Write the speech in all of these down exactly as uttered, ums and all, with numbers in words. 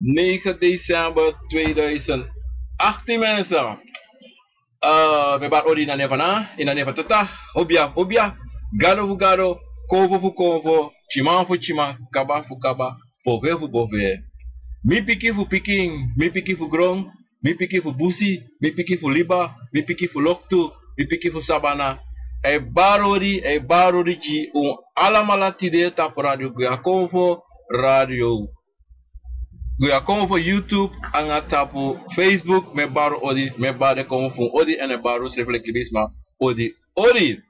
Negen december tweeduizend achttien, mensen. Eh, mi bari odi ini a nen fu Ana, ini a nen fu Tata, obia fu obia, gado fu gado, konfo fu konfo, tyiman fu tyiman, kaba fu kaba, bove fu bove. Mi pikin fu pikin, mi pikin fu gron, mi pikin fu busi, mi pikin fu liba, mi pikin fu loktu, mi pikin fu sabana. A e bari odi, a e bari odi gi un alamala tide tapu Radio Guya Konfo, Radio Guya Konfo YouTube, anga tapu Facebook. Mi e bari odi, mi e bari den konfo fu un odi, èn mi e bari un srefi leki libisma odi, odi.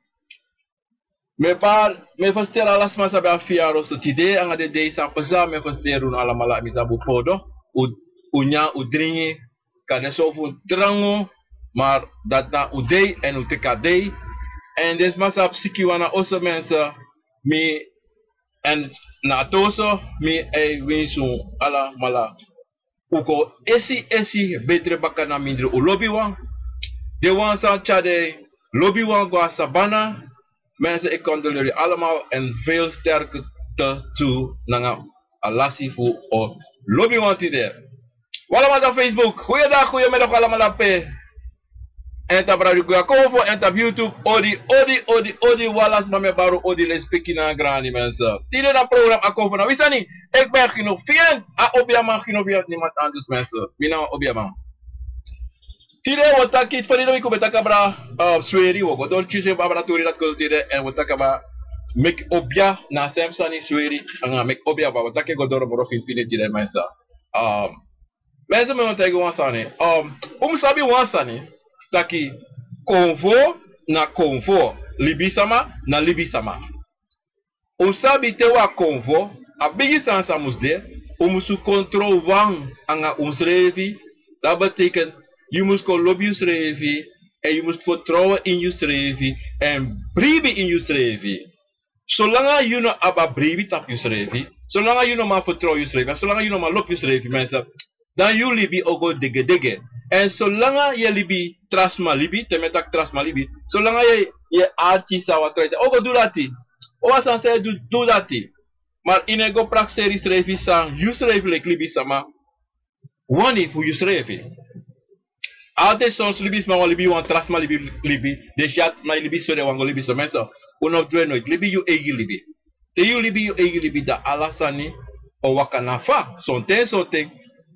Mi e bari, mi e fersiteri ala sma san ben abi fiyaroso tide, anga den dei san pasa, mi e fersiteri unu alamala, mi sabi un podo, un, un nyan, un dringi, kande so fu un trangu, maar dati na un dei, èn un teki a dei. Èn den sma san abi sikiwan na oso, mensen, mi, èn na a toso, mi e winsi un alamala un kon esi, esi, betre baka na mindri un lobiwan. Den wan san tyari den lobiwan go na sabana, mensen, ik condoleer u allemaal en veel sterkte toe nanga a lasi fu un lobiwan tide. Un alamala tapu Facebook, goeiedag, goeiemiddag, un alamala pe. Èn tapu Radio Guya Konfo, èn tapu YouTube, odi, odi, odi, odi, un ala sma, mi e bari un odi, lespeki nanga grani, mensen. Tide na program A Konfo na wi sani, ik ben Gino Fien, a obiaman Gino Fien, niemand anders, mensen. Mi na wan obiaman. Tide wi o taki, verleden week wi ben taki abra, eh, sweri, wi o go doro kisi abra tori dati kon tide, èn wi o taki abra meki obia, na a sem sani, sweri, anga meki obia, ma wi o taki go doro moro finfini tide, mensen. Um, mensen, mi wani taigi wan sani. Um, un mu sabi wan sani, taki konfo na konfo, libisama na libisama. Un sabi te wi a konfo, a bigi sani san mus de, un musu kontrol wan anga unsrefi. Dati betekent, yu mus kon lobi yusrefi, èn yu mus fertrouwen in yusrefi, èn bribi in yusrefi. Solanga yu no abi a bribi tapu yusrefi, solanga yu no man fertrouw yusrefi, solanga yu no man lobi yusrefi, mensen, dan yu libi o go degedege. Èn solanga yu e libi tra sma libi, te mi e taki tra sma libi, solanga yu e, yu e arki san wan tra ete, o go du dati. O wan sani san e du, du dati. Ma yu no e go prakseri yusrefi san yusrefi leki libisama wani fu yusrefi. Altijd soms libisma wani libi wan tra sma libi, libi, den si dati na yu libi so, den wani go libi so, mensen. Un no du en noiti, libi yu eigi libi. Te yu libi yu eigi libi, dan ala sani o waka na fa. Sonten, sonten,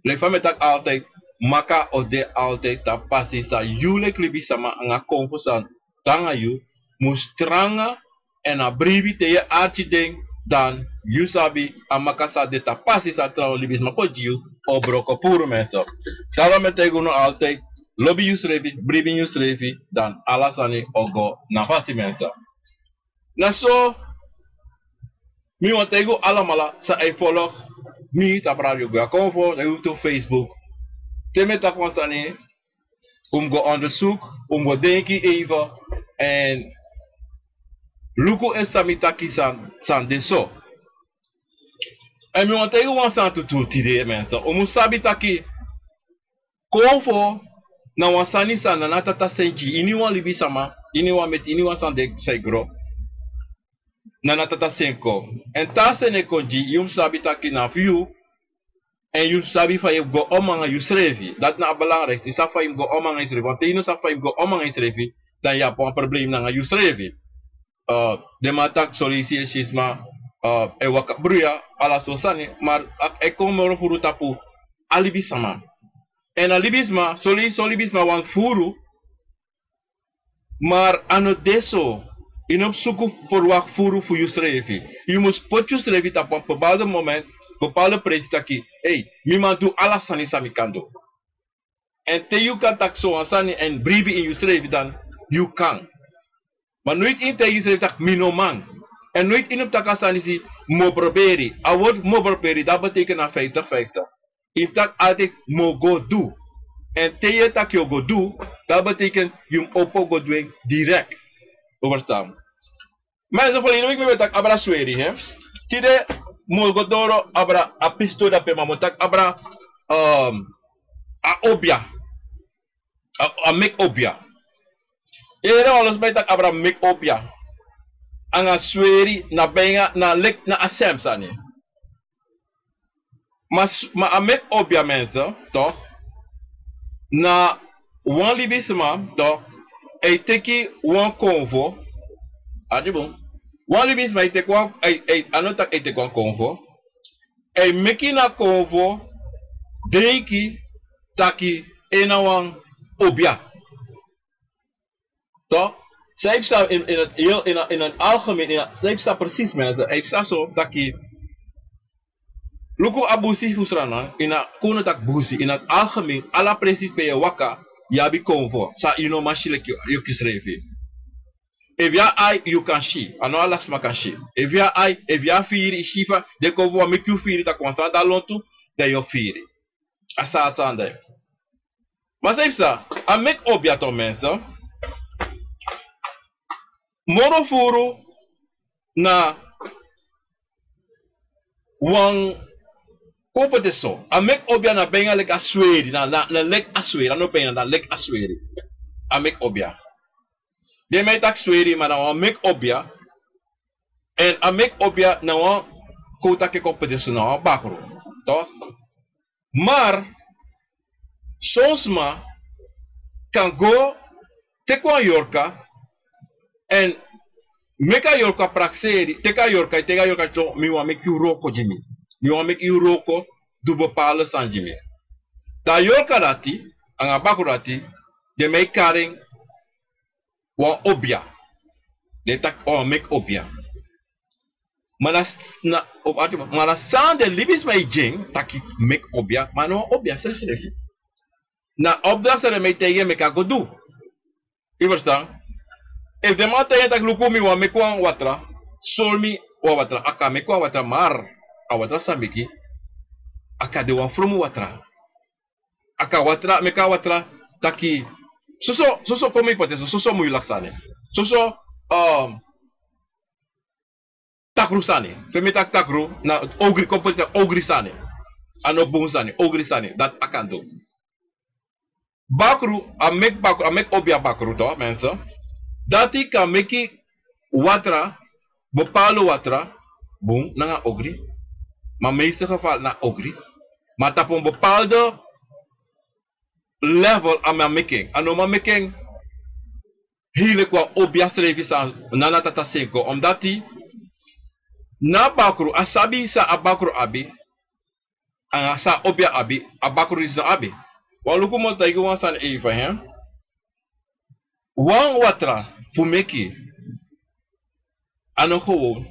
leki fa mi e taki altijd, maka o de altijd tapu pasi san yu leki libisama anga konfo san tan nanga yu mus tranga, èn a bribi te yu e arki den, dan yu sabi a maka san de tapu pasi san trawan libisma poti gi yu o broko puru, mensen. Daarom mi e taigi unu altijd, lobi yusrefi, bribi yusrefi, dan ala sani o go na fasi, mensen. Na so mi wani taigi un alamala san e folok mi tapu Radio Guya Konfo, na YouTube, Facebook. Te mi e taki wan sani, un mus go onderzoek, un mus go denki even, èn luku efu san mi taki san, san de so. Èn mi wani taigi un wan sani tu, tu tide, mensen. Un mus sabi taki konfo na wan sani san Nana Tata seni gi iniwan libisama, iniwan meti, iniwan san de, san e gro. Nana Tata seni kon. Èn te a seni e kon gi yu, yu mus sabi taki na fu yu. Èn yu mus sabi fa yu e go om nanga yusrefi. Dati na a belangrijkste. Yu sabi fa yu mus go om nanga yusrefi. Want te yu no sabi fa yu mus go om nanga yusrefi, dan yu abi wan problem nanga yusrefi. Eh, den man taki son leisi yu e si sma, eh, e waka bruya, ala so sani, ma a e kon moro furu tapu a libisma. Èn a libisma, son leisi, son libisma wani furu, maar a no de so. Yu no mus suku ferwakti furu fu yusrefi. Yu mus poti yusrefi tapu wan bepaalde moment, bepaalde presi taki, hey, mi man du ala sani san mi kan du. Èn te yu kan taki so wan sani èn bribi in yusrefi, dan yu kan. Ma noiti yu mus taigi yusrefi taki mi no man. Èn noiti yu mus taki a sani disi mi o proberi. A word mi o proberi, dati betekent na vijftig vijftig. Yu mus taki altijd mi o go du. Èn te yu e taki yu o go du, dati betekent yu mus opo go du en direct. Yu ferstan? Ma en so verleden week mi ben taki abra sweri, hè. Tide mi o go doro abra a pisi tori dape, ma mi o taki abra, ehm, a obia. A, a meki obia. Yu yere wan lo sma e taki abra meki obia. Anga sweri na benga na leki na a sem sani. Ma, ma a meki obia mensen, toch? Na wan libisma, toch? A e teki wan konvo. Ati bun. Wan libisma e teki wan, a e, a e, a no taki a e teki wan konvo. A e meki na konvo, denki, taki, en na wan obia. Toch? Zij psa in, in het heel, in, in het algemeen, in het, zij psa precies mensen, hij psa zo, taki, luku a busi fu Sranan, in a kono taki busi, in het algemeen, ala precies pe yu e waka, yu abi konvo, san yu no man si leki yu kisrefi. Efu yu abi ai, yu kan si, a no ala sma kan si. Efu yu abi ai, efu yu abi firi, yu si fa, den konvo wan meki yu firi, taki wan sani de lontu, dan yu o firi. A Satan de. Ma san yu psa, a meki obia toch mensen. Moro furu na wan kopo de so. A meki obia na bijna leki a sweri, na, na, na leki a sweri, a no bijna, na leki a sweri. A meki obia. Den man e taki sweri, ma na wan meki obia. En a meki obia na wan, kon taki kopo de so, na wan bakru. Toch? Maar, son sma kan go teki wan yorka, en meki a yorka prakseri, teki a yorka, teki a yorka, so, mi wani meki yu wroko gi mi. Mi wani meki yu wroko, du bepaalde sani gi mi. Dan a yorka dati, anga a bakru dati, den man e kari en wan obia. Den taki, o, a meki obia. Ma na, na, o, ati, ma na san den libisma e gi en, taki meki obia, ma na wan obia srefsrefi. Na obia san den man e taigi en meki a go du. Yu ferstan? Efu den man taigi en taki luku mi wani meki wan watra, sori mi wan watra, a kan meki wan watra, maar a watra san a meki, a kan de wan fromu watra. A kan watra, meki a watra taki, soso, soso kon mi poti so, soso moeilijk sani. Soso, um, takru sani. Fu mi taki takru, na ogri, kon poti taki ogri sani. A no bun sani, ogri sani, dati a kan du. Bakru, a meki bakru, a meki obia bakru toch, mensen. Dati kan meki watra, bepaalde watra, bun, nanga ogri. Ma meeste geval na ogri. Ma tapu wan bepaalde level a man meki en. A no man meki en heri leki wan obia srefi san Nana Tata seni kon. Omdat na bakru, a sabi san a bakru abi, anga san a obia abi, a bakru disi no abi. Wan luku mi o taigi wan sani even, hè. Wan watra fu meki, a no gewoon.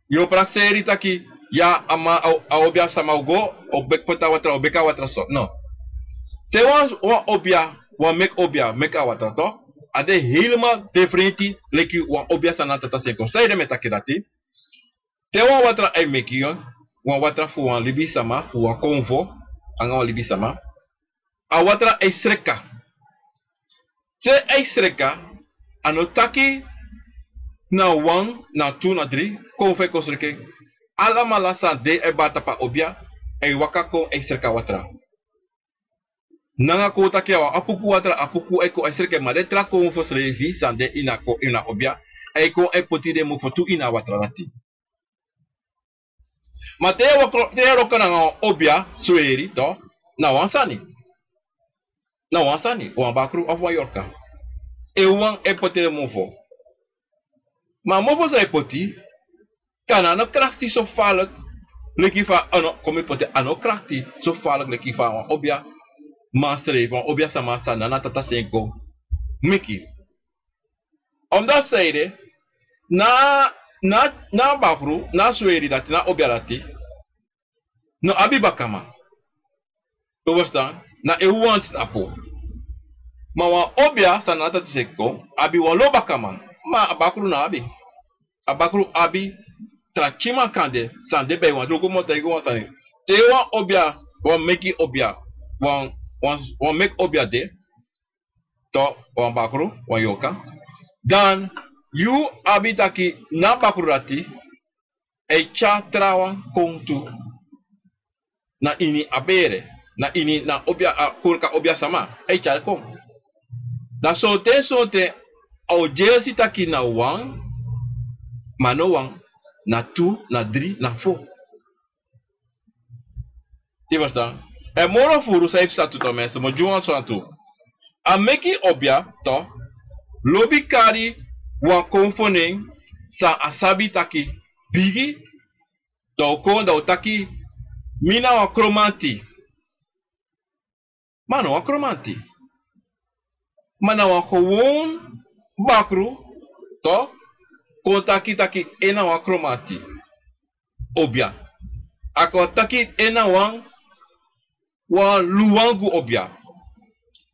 Yu o prakseri taki, ya, a man, a, a obia sama o go, o beki poti a watra, o beki a watra so. No. Te wan, wan obia, wan meki obia, meki a watra toch, a de helemaal differenti leki wan obia san Nana Tata seni kon. Sanede mi e taki dati? Te wan watra a e meki, wan watra fu wan libisma, fu wan konfo, anga wan libisma, a watra e sreka. Te a e sreka, a no taki na wan, na tu, na dri, konfo e kon sreka en. Alamala san de e bari tapu a obia, a e waka kon e sreka watra. Nanga kon taki a wan apuku watra, apuku e kon e sreka en, ma den tra konfo srefi san de ini a ko-, ini a obia, a e kon e poti den mofo tu ini a watra dati. Ma te yu e wroko, te yu e wroko nanga wan obia sweri, toch, na wan sani. Na wan sani, wan bakru of wan yorka. En wan e poti den mofo. Ma a mofo san a e poti, kan a no krakti so falek, leki fa, a no, kon mi poti, a no krakti so falek leki fa wan obiaman srefi, wan obia sama san Nana Tata seni kon meki. Omdat sanede, na, na, na bakru, na sweri dati, na obia dati, no abi bakaman. Yu ferstan, na en wan tnapu. Ma wan obia san Nana Tata seni kon, abi wan lo bakaman. Ma a bakru no abi. A bakru abi tra kiman kande, san de bij wan, luku mi o taigi wan sani. Te wan obia, wan meki obia, wan, wan, wan meki obia de, toch, wan bakru, wan yorka. Dan, yu abi taki na bakru dati, a e tyari trawan kon tu. Na ini a bere, na ini na obia, a kurka obia sama, a e tyari kon. Na sonten, sonten, a o dyesi taki na wan, ma no wan, na tu, na dri, na fo. Yu ferstan? Èn moro furu san yu psa tu, to, mensen, mi o gi wan sani tu. A meki obia, to, lobi kari wan konfo nen san a sabi taki bigi, dan o kon, dan o taki: Mi na wan kromanti. Ma a no wan kromanti. Ma na wan gewoon bakru, to, kon taki taki en na wan kromanti obia. A kan taki en na wan, wan luwangu obia.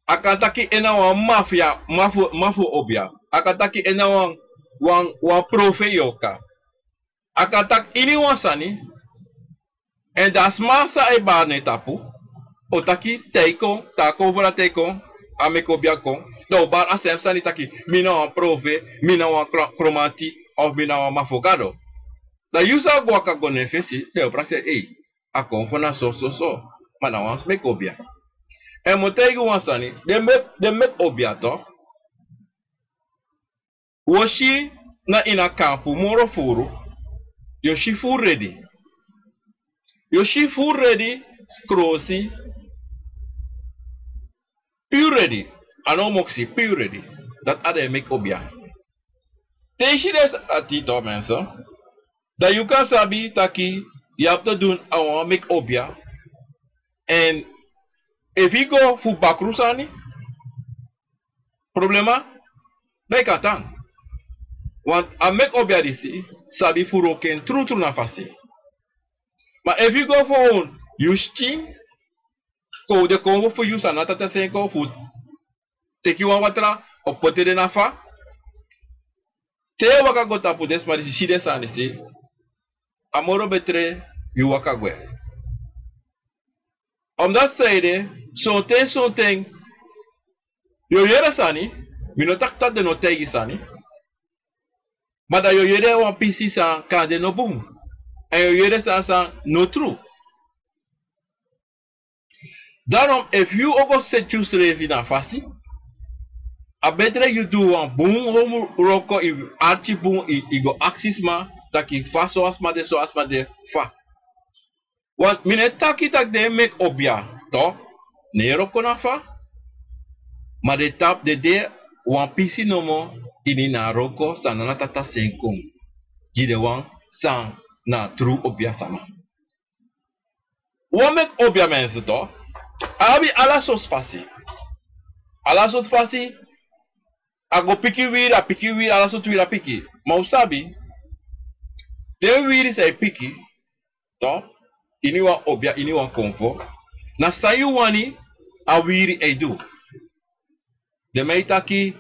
A kan taki en na wan mafia, mafu, mafu obia. A kan taki en na wan, wan, wan profe yoka. A kan taki iniwan sani. Èn dan a sma san e bari na en tapu o taki: Te yu kon, te a konfo dati e kon, a meki obia kon, dan o bari a sem sani taki: Mi na wan profe, mi na wan kro, kromanti, of mi na wan mafogado. Dan yu sa go waka go na en fesi, dan yu o prakseri: Ei, a konfo na so so so, ma na wan meki obia. Èn mi o taigi wan sani, den meki, den meki obia, to, wi o si na ini a kampu moro furu, yu o si furu redi. Yu o si furu redi, skrosi, puru redi. A no moksi, puru redi. Dati a den e meki obia. Te yu si den sani dati, to, mensen, dan yu kan sabi taki yu abi te du a wan meki obia. Èn efu yu go fu bakru sani, problema, dan yu kan tan. Want a meki obia disi sabi fu wroko en trutru na fasi. Ma efu yu go fu wan, yu skin, kon, den konfo fu yu san na tata sen kon fu teki wan watra, o poti den na fa. Te yu waka go tapu den sma disi, si den sani disi, a moro betre yu waka gwe. Omdati san ede, sonten, sonten yu o yere sani, mi no taki taki den no taigi sani. Ma dan yu o yere wan pisi san kande no bun. Èn yu o yere sani san no tru. Daarom, efu yu o go seti yusrefi na fasi, a betre yu du wan bun wroko, yu arki bun, yu, yu go aksi sma taki fa so a sma de, so a sma de, fa. Want mi no e taki taki den e meki obia, to, no e wroko na fa. Ma den tapu, den de wan pisi nomo ini a wroko san na tata sen kon gi den wan san na tru obia sama. Wan meki obia, mensen, to, a abi ala sortu fasi. Ala sortu fasi. A go piki wiri, a piki wiri, ala sortu wiri a piki. Ma un sabi, den wiri san e piki, to, ini wan obia, ini wan konfo, na san yu wani a wiri e du. Den man e taki,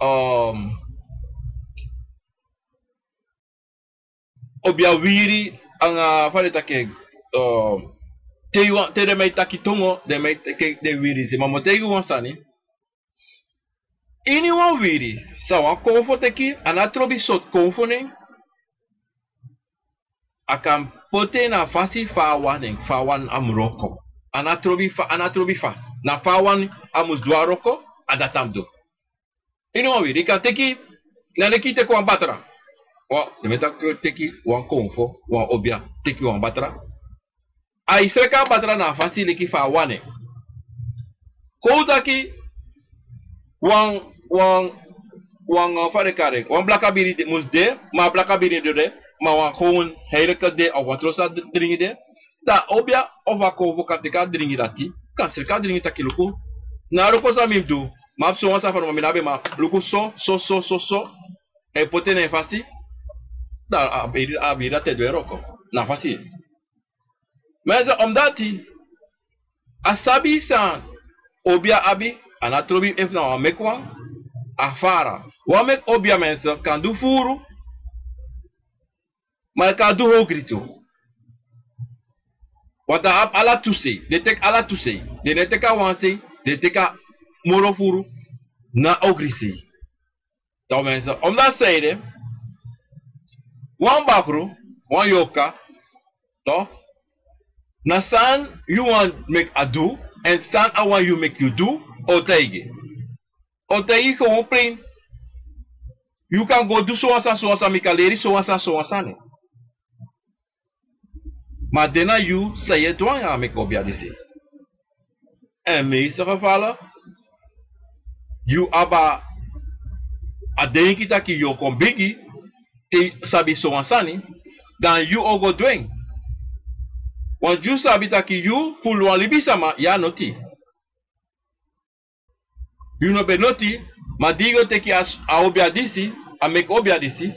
um, obia wiri anga, fa den e taki, um, te yu wan, te den man e taki tongo, den man e taki den wiri disi. Ma mi o taigi yu wan sani. Ini wan wiri san wan konfo teki, a no trobi sortu konfo nen. A kan poti en na fasi fa a wani en, fa a wani a mu wroko. A no trobi fa, a no trobi fa. Na fa a wani a mus du a wroko, a dati a mu du. Ini wan wiri, yu kan teki, na leki yu teki wan batra. Wan, den man e taki, teki wan konfo, wan obia, teki wan batra. A e sreka a batra na a fasi leki fa a wani en. Kon un taki wan, wan, wan, eh, fa den e kari en, wan blaka bini de, mus de, ma a blaka bini no de, ma wan gewoon heilige de, of wan trosa dringi de. Dan a obia of a konfo kan teki a dringi dati, kan sreka a dringi taki: Luku, na a wroko san mi mus du, mi abi sowan sani fu du, ma mi no abi en, ma luku, so, so, so, so, so. A e poti en na en fasi. Dan a biri, a biri dati e du en wroko na a fasi. Mensen, omdati a sabi san obia abi, a no trobi efu na wan meki wan, a fara. Wan meki obia, mensen, kan du furu, ma a kan du ogri tu. Want a abi ala tu sei, den teki ala tu sei. Den no e teki a wan sei, den teki a moro furu na ogri sei. To, mensen, omdati san ede, wan bakru, wan yoka, to, na san yu wani meki a du, èn san a wani yu meki yu du, a o taigi. A o taigi gewoon plein. Yu kan go du sowan sani, sowan sani, mi kan leri sowan sani, sowan sani. Ma den na yu san yu e du anga a meki obia disi. Èn meeste gefala yu abi a denki taki yu o kon bigi te yu sabi sowan sani, dan yu o go du en. Want yu sabi taki yu fulu wan libisama, yu a noti. Yu no ben noti, ma di yu go teki a obia disi, a meki obia disi,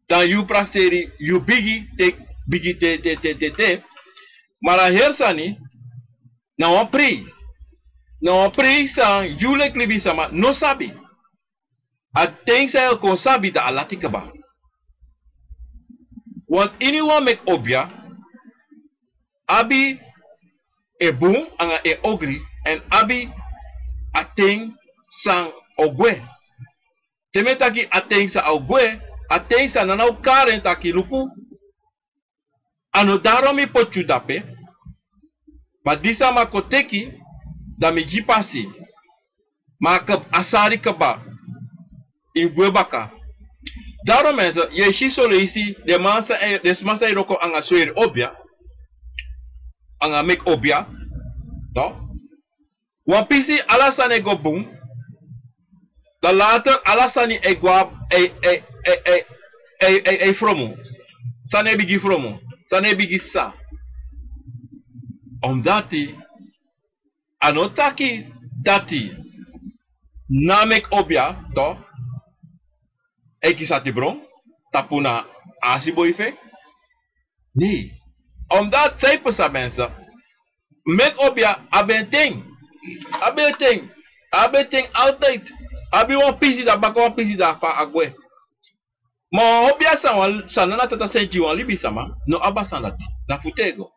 dan yu prakseri yu bigi te, bigi te te te te te. Ma a heri sani na wan prei, na wan prei san yu leki libisama no sabi. A ten san yu o kon sabi, dan a lati kaba. Want iniwan meki obia abi en bun anga en ogri, èn abi a ten san o gwe. Te mi e taki a ten san o gwe, a ten san nana o kari en taki luku, a no daro mi poti yu dape, ma di sama kon teki, dan mi gi pasi. Ma a sari kaba, yu gwe baka. Daro mensen, yu e si soleisi den man san e, den sma san e wroko anga sweri obia, anga meki obia, to, wan pisi ala sani e go bun. Dan later ala sani e go abi e e e e e e e fromu. Sani e bigi fromu. Sani e bigi sa. Omdati a no taki dati na meki obia, to, e kisi ati bron tapu na a asiboi fu en. Nei. Omdati san e pasa mensen, meki obia abi en ten. Abi en ten. Abi en ten altijd. Abi wan pisi, dan baka wan pisi, dan fa a gwe. Ma wan obia san wan san nana tata seni gi wan libisama no abi a sani dati. Dan fu te e go.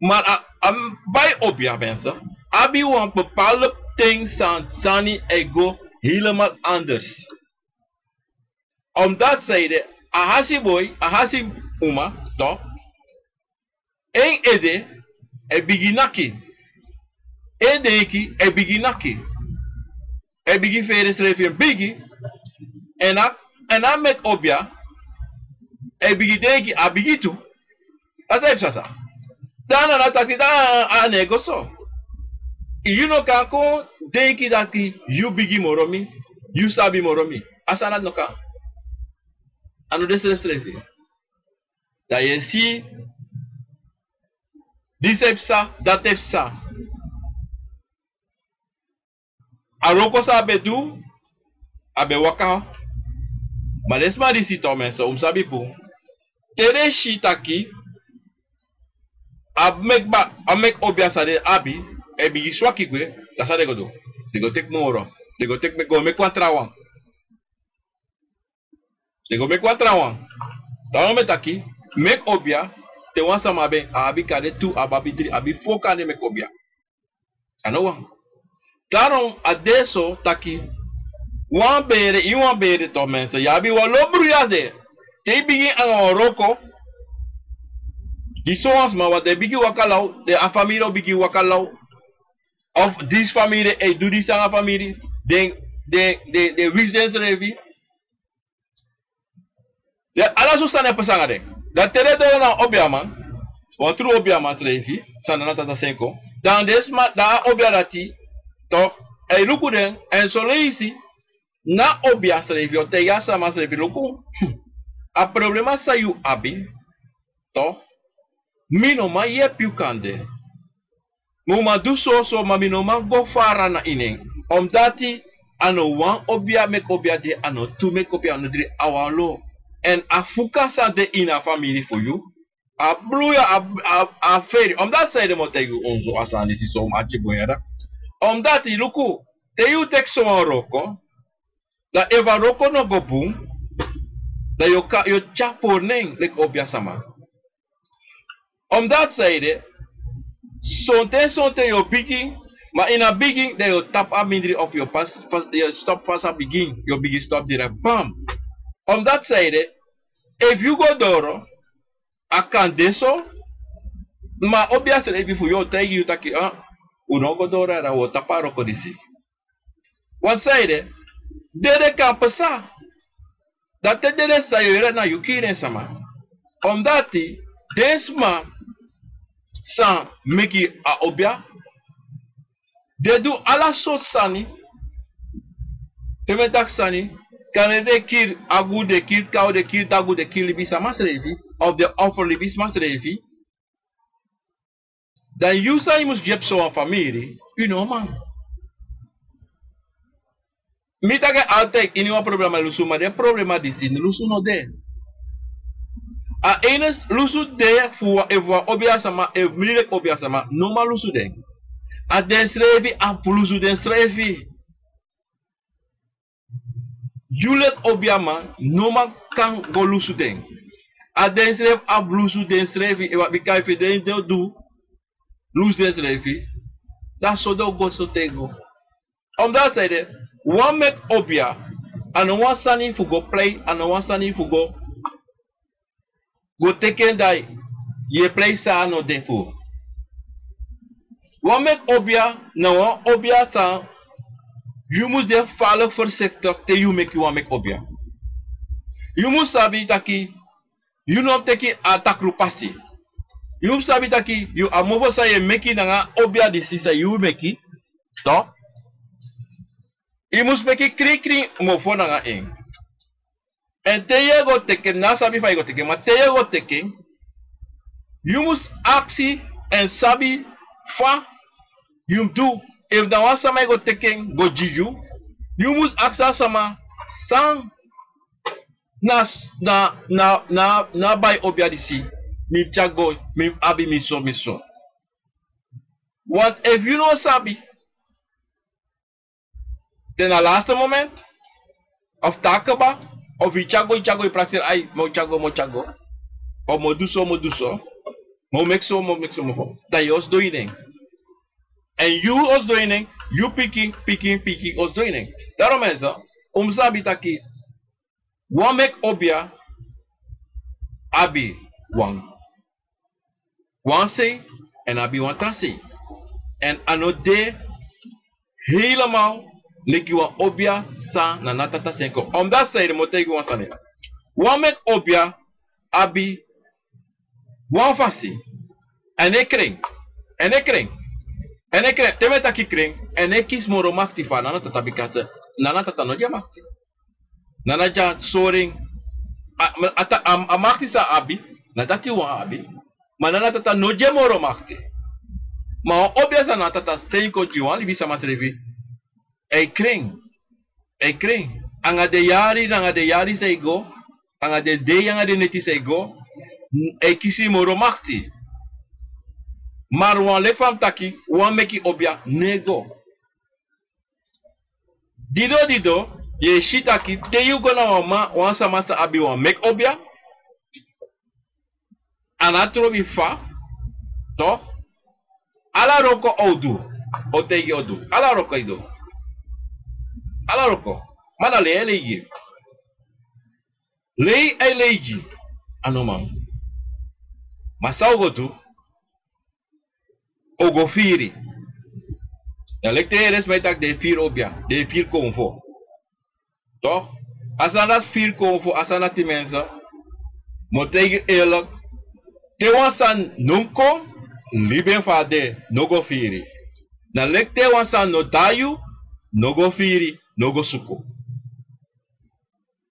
Ma a, a bai obia mensen, abi wan bepaalde ten san sani e go helemaal anders. Omdati san ede, a asiboi, a asi uma, to, en ede e bigi naki. En denki e bigi naki. E bigi fere srefi en bigi. Èn a, èn a meki obia e bigi denki a bigi tu. A san e pasa. Dan a na taki dan a no e go so. Yu no kan kon denki dati yu bigi moro mi, yu sabi moro mi. A sani dati no kan. A no de srefsrefi. Dan yu e si disi e psa, dati e psa. A wroko san a ben du, a ben waka. Ma den sma disi, to, mensen, un mus sabi bun. Te den si taki a meki ba, a meki obia san den abi e bigin swaki gwe, dan san den go du? Den go teki moro. Den go teki, go meki wan trawan. Den go meki wan trawan. Trawan mi e taki, meki obia, te wan sama abi en, a abi kande tu, a abi dri, a abi fo kande meki obia. A no wan. Daarom a de so taki, wan bere, ini wan bere, to, mensen, yu abi wan lo bruya de. Te yu bigin nanga wan wroko, di sowan sma, want den bigin waka law, den, a famiri o bigin waka law. Of disi famiri e du disi nanga famiri, den, den, den, den wisi densrefi. Den ala so sani e pasa nanga den. Dan te den doro na obiaman, wan tru obiaman srefi, san na tata seni kon, dan den sma, dan a obia dati, to, e luku den, èn soleisi na obia srefi o taigi a sama srefi luku. A problema san yu abi, to, mi no man yepi yu kande. Mi o man du soso, ma mi no man go fara na ini en. Omdati a no wan obia meki obia de, a no tu meki obia, a no dri, a wan lo. Èn a fuka san de ini a famiri fu yu, a bruya, a, a, a feri. Omdati san ede mi o taigi unu so a sani disi so, un ati bun yere. Omdati luku, te yu teki sowan wroko, dan efu a wroko no go bun, dan yu o kan, yu o tyari pori na en leki obia sama. Omdati san ede, sonten, sonten yu o bigin, ma ini a bigin dan yu o tapu a mindri of yu o pas, pas, yu o stop fasi a bigin, yu o bigin stop direct, bam. Omdati san ede, efu yu go doro, a kan de so, ma obia srefi fu yu o taigi yu taki, ah, un no go doro, dan un o tapu a wroko disi. Want san ede, dede kan pasa. Dan te dede sa, yu yere, na yu kiri en sama. Omdati den sma san meki a obia. Den du ala sortu sani. Te mi e taki sani, kande den kiri agu, den kiri kaw, den kiri dagu, den kiri libisama srefi, of den offer libisama srefi. Dan yu san yu mus gi e pso wan famiri, yu no man. Mi taki en altide, ini wan problema lusu, ma den problema disi lusu no de. A ini lusu de fu wan, efu wan obia sama, efu mi leki obia sama no man lusu den. A densrefi abi fu lusu densrefi. Yu leki obiaman no man kan go lusu den. A densrefi abi lusu densrefi, efu a bika efu den de du lusu densrefi, dan so den o go so te go. Omdat a sani de, wan meki obia, a no wan sani fu go plei, a no wan sani fu go, go teki en dan yu e plei san a no de fu. Wan meki obia na wan obia san yu mus de fala voorzichtig te yu meki wan meki obia. Yu mus sabi taki yu no teki a takru pasi. Yu mus sabi taki yu a mofo san yu e meki nanga obia disi san yu meki. Toch? Yu mus meki krin krin mofo nanga en. Èn te yu e go teki en, na sabi fa yu go teki en, ma te yu e go teki en, yu mus aksi èn sabi fa yu mus du. Efu na wan sama e go teki en go gi yu, yu mus aksi a sama san na, na, na, na, na bai obia disi mi tyari go, mi abi mi so, mi so. Want efu yu no sabi, te na laatste moment, of taki kaba, of yu tyari go, yu tyari go, yu prakseri, ai, mi o tyari go, mi o tyari go, of mi o du so, mi o du so, mi o meki so, mi o meki so, mi o, dan yu o sidon ini en. Èn yu o sidon ini en, yu pikin, pikin, pikin o sidon ini en. Daarom mensen, un mus sabi taki wan meki obia abi wan wan sei èn abi wan tra sei. Èn a no de helemaal leki wan obia san na Natatata seni kon. Omdat a sani de mi o taigi wan sani. Wan meki obia abi wan fasi. A no e krin. A no e krin. A no e krin. Te mi e taki krin, a no e kisi moro makti fu Natatata, bikasi Natatata no gi en makti. Natatata sori en. A, a, a, a makti san a abi, na dati wan a abi. Ma Natatata no gi en moro makti. Ma wan obia san Natatata seni kon gi wan libisama srefi, a e krin. A e krin. Anga den yari, anga den yari san e go, anga den dei, anga den neti san e go, a e kisi moro makti. Ma wan leki fa mi taki, wan meki obia no e go. Dido dido, yu e si taki te yu go na wan man, wan sama san abi wan meki obia, a no trobi fa, toch? Ala wroko a o du, a o taigi yu a o du. Ala wroko yu e du. Ala wroko. Ma na lei a e lei gi. Lei a e lei gi. A no man. Ma san a o go du? A o go firi. Dan leki te yu e yere sma e taki den e firi obia, den e firi konfo. Toch? A sani dati firi konfo, a sani dati, mensen, mi o taigi yu eerlijk, te wan sani no mus kon, libi en fa a de, no go firi. Dan leki te wan sani no de na yu, no go firi, no go suku.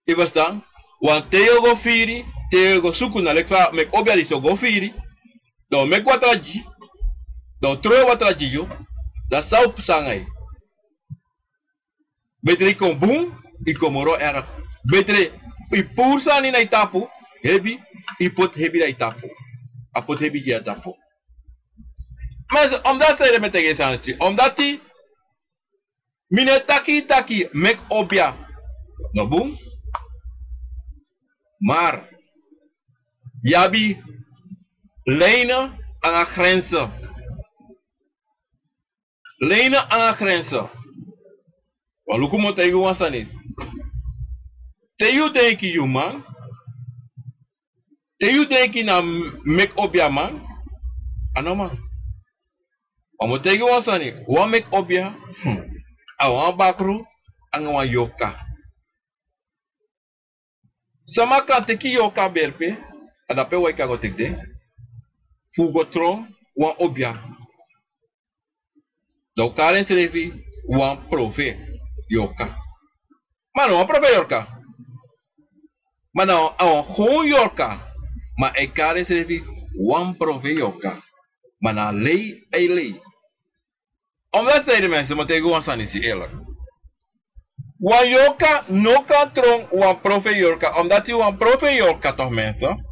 Yu e ferstan? Want te yu o go firi, te yu o go suku, na leki fa meki obia disi o go firi, dan a o meki watra gi yu, dan a o trowe watra gi yu, dan san o psa nanga yu? Betre yu kon bun, yu kon moro erg. Betre yu puru sani na yu tapu, hebi, yu poti hebi na yu tapu. A poti hebi gi yu na tapu. Ma omdat san ede mi e taigi yu sani disi, omdat mi no e taki taki meki obia no bun. Maar yu abi lijnen anga grenzen. Lijnen anga grenzen. Wan luku mi o taigi wan sani. Te yu denki yu man, te yu denki na meki obia man, a no man. Ma mi o taigi wan sani, wan meki obia, hmm, a wan bakru anga wan yorka. Sama kan teki yorka beri pe, a dape wan e kan go teki den, fu go tron, wan obia. Dan un kari ensrefi wan profe yorka. Ma na wan profe yorka. Ma na a wan gewoon yorka. Ma a e kari ensrefi wan profe yorka. Ma na a lei a e lei. Omdat sei de mensen mi o taigi wan sani si eerlijk. Wan yorka no kan tron wan profe yorka, omdat wan profe yorka toch mensen.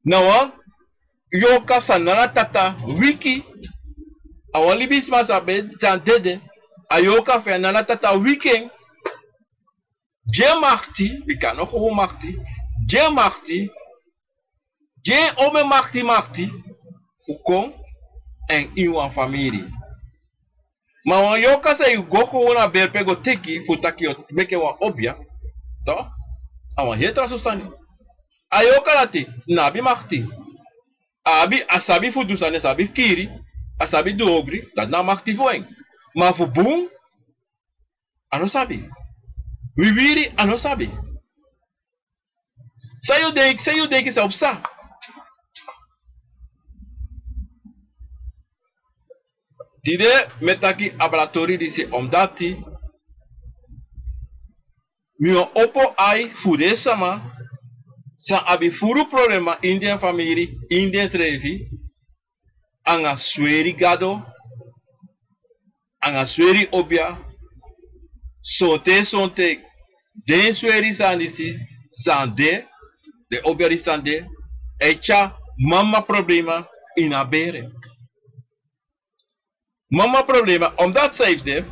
Na wan yorka san nana tata wiki. A wan libisma san ben san dede. A yorka fu en nana tata wiki en. Gi en makti, bika no gewoon makti. Gi en makti. Gi en omen makti makti fu kon en ini wan famiri. Ma wan yorka san yu go gewoon na bere pe go teki fu taki yu o meki wan obia. Toch? A wan heri tra so sani. A yorka dati no abi makti. A abi a sabi fu du sani, a sabi kiri, a sabi du ogri, dati na a makti fu en. Ma fu bun a no sabi. Wiwiri a no sabi. San yu denki san yu denki san o psa? Tide mi e taki abra tori disi omdati mi o opo ai fu den sama san abi furu problema ini den famiri, ini densrefi, anga sweri gado, anga sweri obia. Sonten sonten den sweri sani disi san de, den obia disi san de, e tyari mama problema ini a bere. Mama problema omdat san e psa de,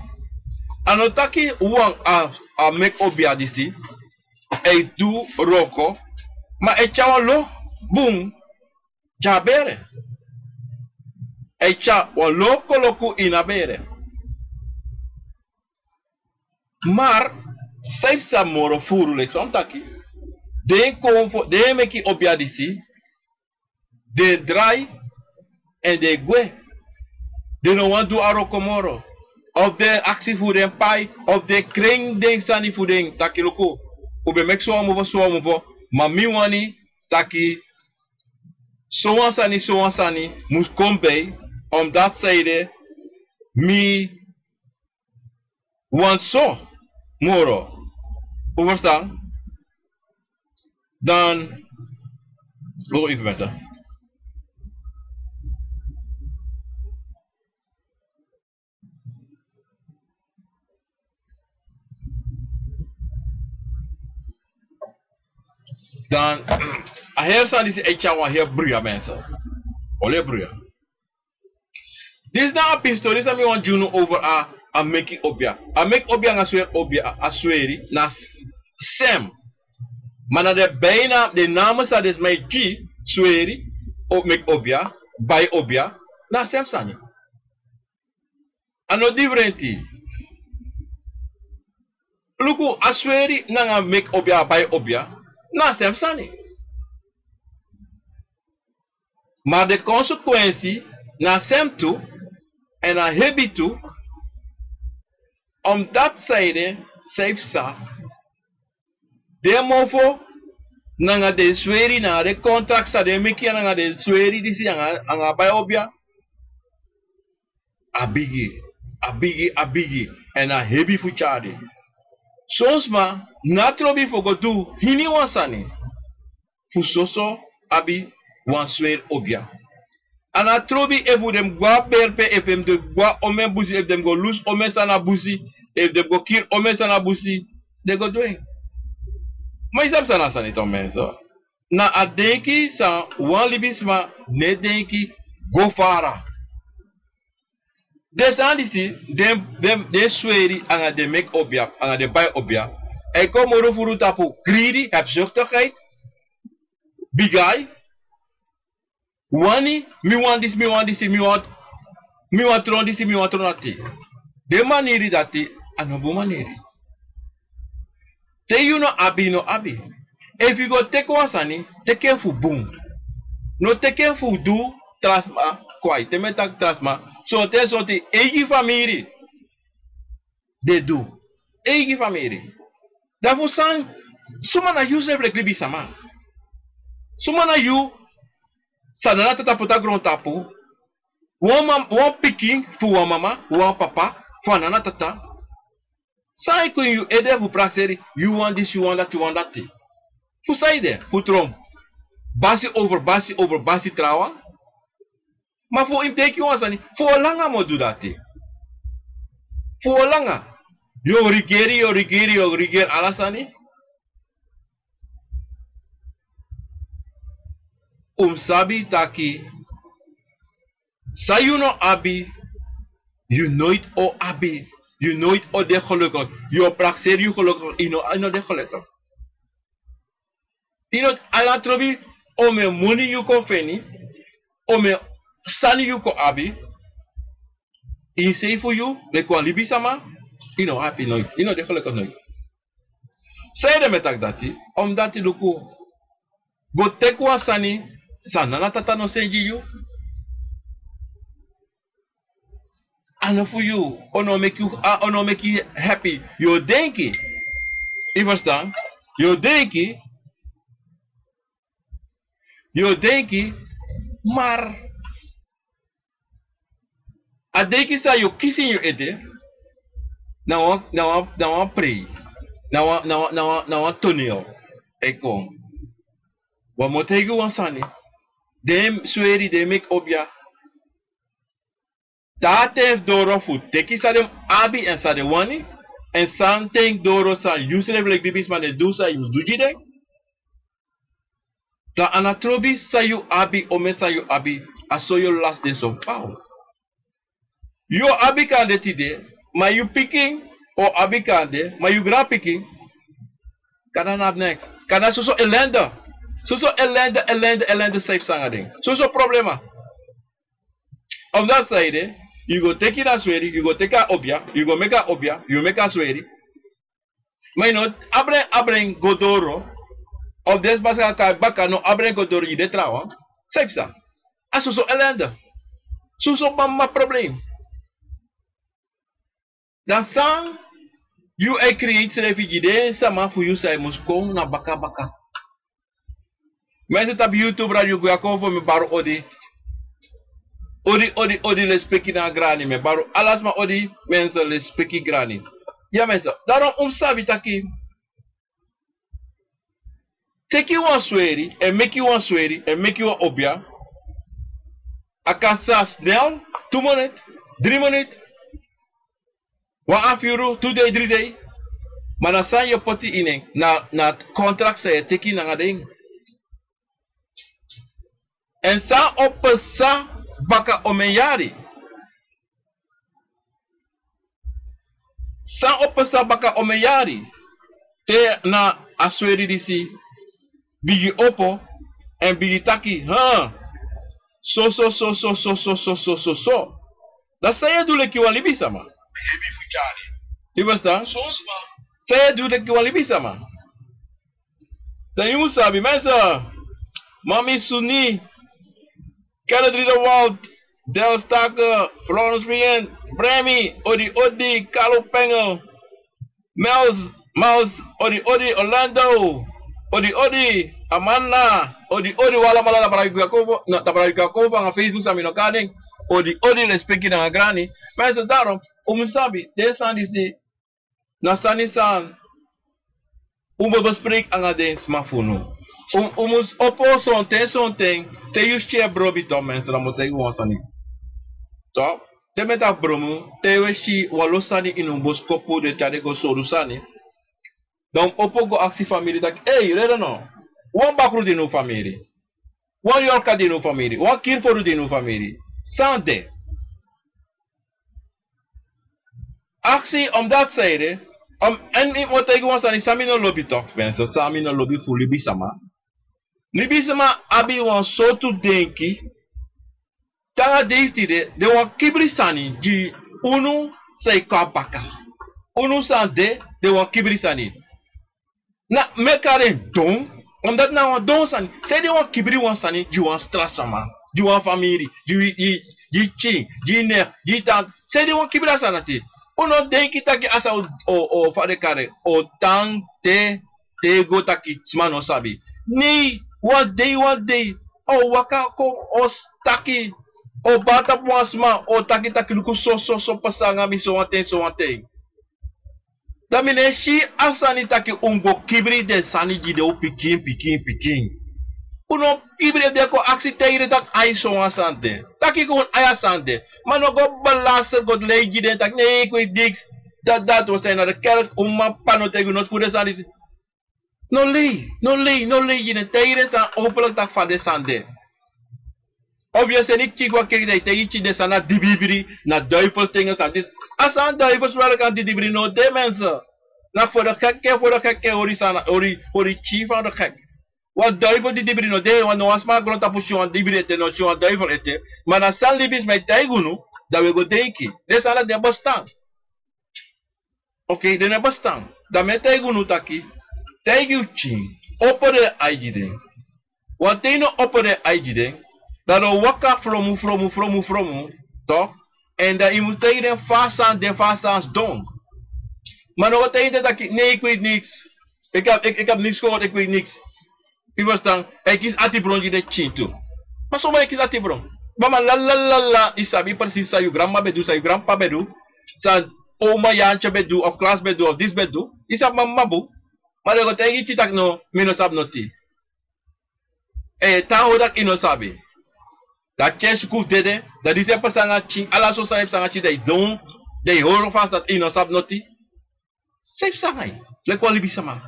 a no taki wan a meki obia disi e du wroko, ma e tyari wan lo bun gi a bere. E tyari wan lo koloku ini a bere. Mar san e psa moro furu leki san mi taki, den kon fu den e meki obia disi, den e drai èn den e gwe. Den no wani du a wroko moro. Of den aksi fu den pai, of den kren den sani fu den taki luku, un ben meki sowan mofo sowan mofo, ma mi wani taki sowan sani sowan sani mus kon bei. Omdati san ede mi wani so moro. Un ferstan? Dan go go info mensen. Dan a heri sani disi e tyari wan heri bruya mensen. Oli e bruya. Disi na a pistori san mi wani gi unu over a meki obia. A meki obia anga sweri obia, a sweri na sem. Ma na den beina den name san den sma e gi sweri, meki obia, bai obia, na a sem sani. A no difrenti. Luku, a sweri nanga meki obia, bai obia, na a sem sani. Ma den konsekwensi na a sem tu, èn a hebi tu. Omdati san ede san e psa, den mofo nanga den sweri nanga den kontrakti san den meki nanga den sweri disi anga a bai obia, a bigi, a bigi, a bigi, èn a hebi fu tyari. Son sma no abi trobi fu go du hiniwan sani fu soso abi wan sweri obia. A no abi trobi efu den mus go na bere pe, efu den mus go na omen busi, efu den mus go lusu omen sani na busi, efu den mus go kiri omen sani na busi, den go du en. Ma yu sabi san na a sani tu mensen? Na a denki san wan libisma no e denki go fara. Den sani disi, den sweri anga den meki obia anga den bai obia, e kon moro furu tapu gridi, hebzuchtigheid, bigi ai, wani, mi wani disi, mi wani disi, mi wani tron disi, mi wani tron dati. Den maniri dati a no bun maniri. Te yu no abi, yu no abi. Efu yu go teki wan sani, teki en fu bun. No teki en fu du tra sma kwai. Te mi e taki tra sma, sonten sonten eigi famiri den du. Eigi famiri. Dan fu san? Suma na yu srefi leki libisma? Suma na yu san nana tata poti na grontapu Wan mam wan pikin fu wan mama, wan papa, fu a nana tata. San e kon ini yu ede fu prakseri, yu wani disi, yu wani dati, yu wani dati? Fu saide? Fu tron basi over basi over basi trawan. Ma fu yu mus denki wan sani, fu o langa mus du dati? Fu o langa? Yu o rigeri, yu o rigeri, yu o rigeri ala sani. Un mus sabi taki san yu no abi, yu noiti o abi, yu noiti o de gelukik. Yu o prakseri yu gelukik, yu no, yu no de gelukik. Yu no, ala trobi, omeni moni yu kon feni, omeni sani yu kon abi, ini sei fu yu leki wan libisama, yu no abi noiti, yu no de gelukik noiti. Sanede mi e taki dati? Omdati luku, go teki wan sani san nana tata no seni gi yu. A no fu yu, o no meki yu, a o no meki yu happy. Yu o denki, yu ferstan, yu o denki, yu o denki, mar a denki san yu o kisi ini yu ede, na wan, na wan, na wan prei, na wan, na wan, na wan, na wan toneo e kon. Wan mi o taigi wan sani. Den sweri, den meki obia. Taa ten fu doro fu teki san den abi èn san den wani, èn san ten fu doro san yusrefi leki libisma den du san yu mus du gi den. Dan a no trobi san yu abi, omeni san yu abi, a so yu o lasi den so paw. Yu o abi kande tide, ma yu pikin o abi kande, ma yu granpikin kande no abi neks. Kande soso elende, soso elende, elende, elende san yu psa nanga den, soso problema. Omdati sanede? Yu go teki a sweri, yu go teki a obia, yu go meki a obia, yu meki a sweri. Ma yu no abra en, abra en go doro. Of den sma sa kon baka, no abra en go doro, yu de trawan. San yu psa? A soso elende, soso mama problem. Dan san yu e create srefi gi den sama fu yu san yu mus kon na baka baka? Mensen tapu YouTube Radio Guyakovo, mi bari odi. Odi, odi, odi, lespeki nanga grani. Mi bari ala sma odi, mensen, lespeki grani. Ya mensen, daarom un mus sabi taki, teki wan sweri, èn meki wan sweri, èn meki wan obia. A kan sa snel, tu minut, dri minut, wan afu yuru, tu dei, dri dei. Ma na san yu o poti ini en, na, na contract san yu e teki nanga den. Èn san o psa baka omeni yari? San o psa baka omeni yari? Te na a sweri disi bigin opo èn bigin taki, ha, so, so, so, so. Dan san yu e du leki wan libisama? Yu ferstan? San yu e du leki wan libisama? Dan yu mus sabi, mensen. Mami Suni, Kenneth Riederwald, Del Stake, Florence Rien, Bremi, odi, odi, Carlo Pengel, Mels, Mels, odi, odi, Orlando, odi, odi, Amanda, odi, odi, wi alamala, na Paraguay kon fu, na Paraguay kon fu nanga Facebook san mi no kan denki. Odi, odi, lespeki nanga grani. Mensen, daarom un mus sabi den sani disi na sani san un mus bespreki nanga den sma fu unu. Un, un mus opo sonten, sonten, te yu si yu e brobi tu, mensen, dan mi o taigi wan sani. Tu, te mi e taki brobi, te yu e si wan lo sani ini un boskopu, den tyari go sori sani. Dan un opo go aksi famiri taki, ei, rede no. Wan bakru de ini un famiri. Wan yorka de ini un famiri. Wan kiri foru de ini un famiri. San de? Aksi, omdati sanede, om, èn mi o taigi wan sani san mi no lobi tu, mensen, san mi no lobi fu libisama. Libisama abi wan sortu denki. Te nanga dei fu tide, den wani kibri sani gi unu san e kon na baka. Unu san de, den wani kibri sani. Na meki den don, omdati na wan don sani. Sanede yu wani kibri wan sani gi wan stra sama, gi wan famiri, gi, gi, gi pikin, gi neef, gi tante? Sanede yu wani kibri a sani dati? Un no denki taki a san o, o, o, fa den kari en, o tan te, te go taki sma no sabi. Nei, wan dei, wan dei, a o waka kon, o taki O bari tapu wan sma, o taki taki luku so so so pasa nanga mi sowan ten sowan ten. Dan mi no e si a sani taki un go kibri den sani gi den un pikin pikin pikin. Un no kibri, efu den kon aksi taigi den taki ai sowan sani de, taki kon ai a sani de. Ma no go belasting go lei gi den taki ne yu kwiti niks. Dati dati wi sani na de kerk un mama p'pa no taigi un noti fu den sani disi. No lei, no lei, no lei gi den, taigi den sani openlik taki fa den sani de. Of yu e seni pikin go na kerki dan yu taigi pikin den sani na didibri, na duifel ten sani disi. A sani duifel sma kan didibri no de mensen. Na voor de gek ken, voor de gek ken hori sani, hori, hori tyi van de gek. Wan duifel didibri no de, wan no wan sma na grontapu si wan didibri ete, no si wan duifel ete. Ma na sani libisma e taigi unu, dan wi e go denki den sani na den bestan. Okei, den no e bestan. Dan mi e taigi unu taki, taigi yu pikin, opo den ai gi den. Wanten yu no opo den ai gi den, dan den o waka fromu fromu fromu fromu, toch? Èn dan yu mus taigi den fa a sani de, fa a sani sidon. Ma no go taigi den taki ne yu kwiti niks. Ik heb, ik, ik heb niks gehoord, ik weet niks. Yu ferstan? Èn yu kisi ati bron gi den pikin tu. Ma suma e kisi ati bron? Bama, la la la la, yu sabi presis san yu granmama ben du, san yu granpapa ben du, san oma Yantye ben du, of Klas ben du, of disi ben du. Yu sabi mama bun. Ma den go taigi yu pikin taki no, mi no sabi noti. Èn yu e tan hori taki yu no sabi. Dan a pikin e suku fu dede. Dan disi e pasa nanga pikin, ala sortu sani e pasa nanga pikin, dan yu sidon, dan yu hori fasi dati yu no sabi noti. San e pasa nanga yu? Leki wan libisma.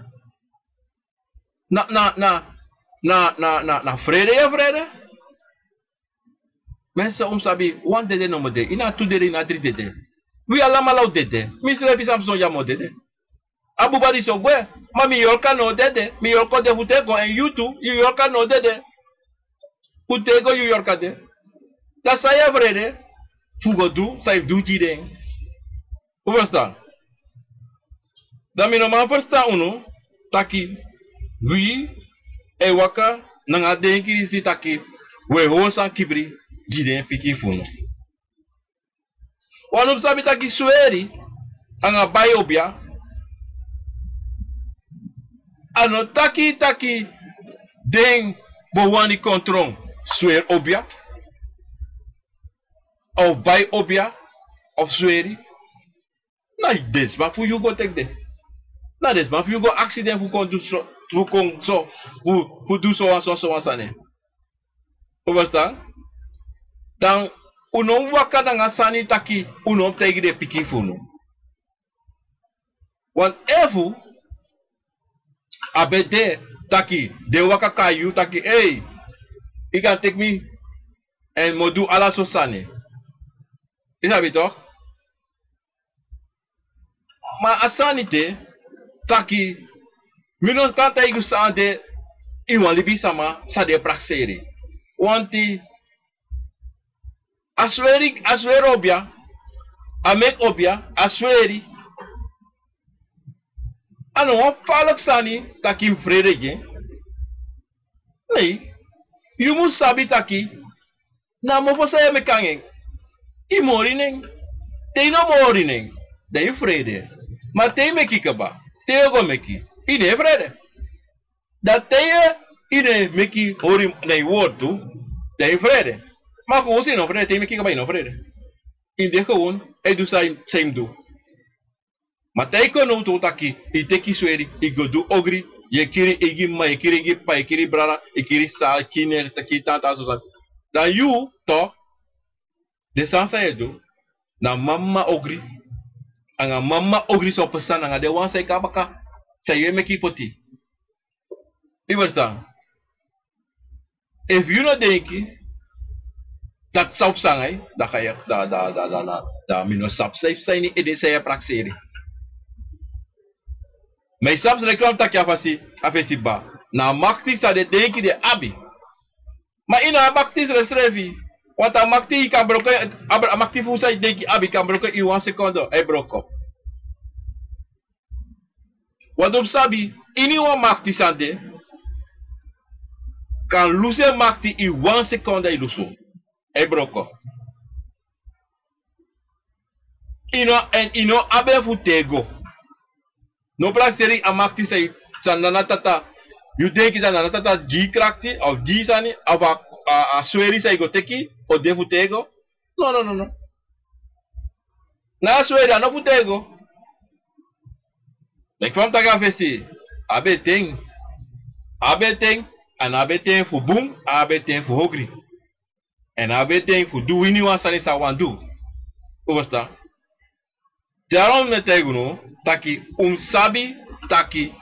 Na, na, na, na, na, na, na frede yu e frede. Mensen, un sabi, wan dede nomo de. Yu na tu dede, yu na dri dede. Wi alamala o dede. Mi srefi san mi son ya mi o dede. A buba disi o gwe. Ma mi yorka no o dede. Mi yorka o de fu tego, èn yu tu, yu yorka no o dede. Fu tego yu yorka de. Dan san yu e frede fu go du, san yu fu du gi den? Un ferstan? Dan mi no man ferstan unu taki wi e waka nanga denki disi taki wi e hori san kibri gi den pikin fu unu. Wan no mus sabi taki sweri anga bai obia, a no taki taki den bo wani kon tron sweri obia, of bai obia, of sweri. Na den sma fu yu go teki den. Na den sma fu yu go aksi den fu kon du so, fu kon so, fu, fu du sowan so, sowan sani. Un ferstan? Dan un no mus waka nanga sani taki un no mus taigi den pikin fu unu. Want efu a ben de taki den waka kai yu taki, ei, yu kan teki mi èn mi o du ala sortu sani. Yu sabi toch? Ma a sani de taki mi no kan taigi yu san de ini wan libisma san den e prakseri. Wanti a sweri, a sweri obia, a meki obia, a sweri. A no wan faliki sani taki yu mus frede gi en. Nei, yu mus sabi taki na a mofo san yu e meki nanga en, yu mus hori nen. Te yu no mus hori nen, dan yu frede. Ma te yu meki kaba, te yu o go meki, yu no e frede. Dan te yu, yu no e meki hori na yu wortu, dan yu frede. Ma gewoon san yu no frede, te yu meki kaba yu no frede. Yu de gewoon e du san yu, san yu mus du. Ma te yu kon now tu taki yu teki sweri, yu go du ogri, yu e kiri yu eigi m'ma, yu e kiri yu eigi p'pa, yu e kiri brada, yu e kiri sisa, yu e kiri nen, taki tanta, so san. Dan yu, toch, den sani san yu e du, na mama ogri, anga mama ogri san o pasa nanga den wan san e kon na baka, san yu e meki poti. Yu ferstan? Efu yu no denki dati san o pasa nanga yu, dan ga yu, dan, dan, dan, dan, dan, dan mi no sabi san yu e prakseri. Ma yu sabi srefi taki a fasi, a fesi kba. Na a makti san den denki den abi. Ma yu no abi makti srefisrefi. Want a makti yu kan broko, a, a makti fu san yu denki abi kan broko ini wan sekondo, a e broko. Wan du mus sabi, ini wan makti san de, kan lusu en makti ini wan sekonde, yu lusu. A e broko. Yu no, èn yu no abi en fu tego. No prakseri a makti san yu, san Nana Tata, yu denki san Nana Tata gi yu krakti, of gi yu sani, of a, a, a sweri san yu go teki, o de fu tego. No, no, no, no. Na a sweri a no fu tego. Leki fa mi taki a fesi, a abi en ten. A abi en ten, èn a abi en ten fu bun, a abi en ten fu ogri. Èn a abi en ten fu du winiwan sani san a wani du. Un ferstan? Daarom mi e taigi unu taki un mus sabi taki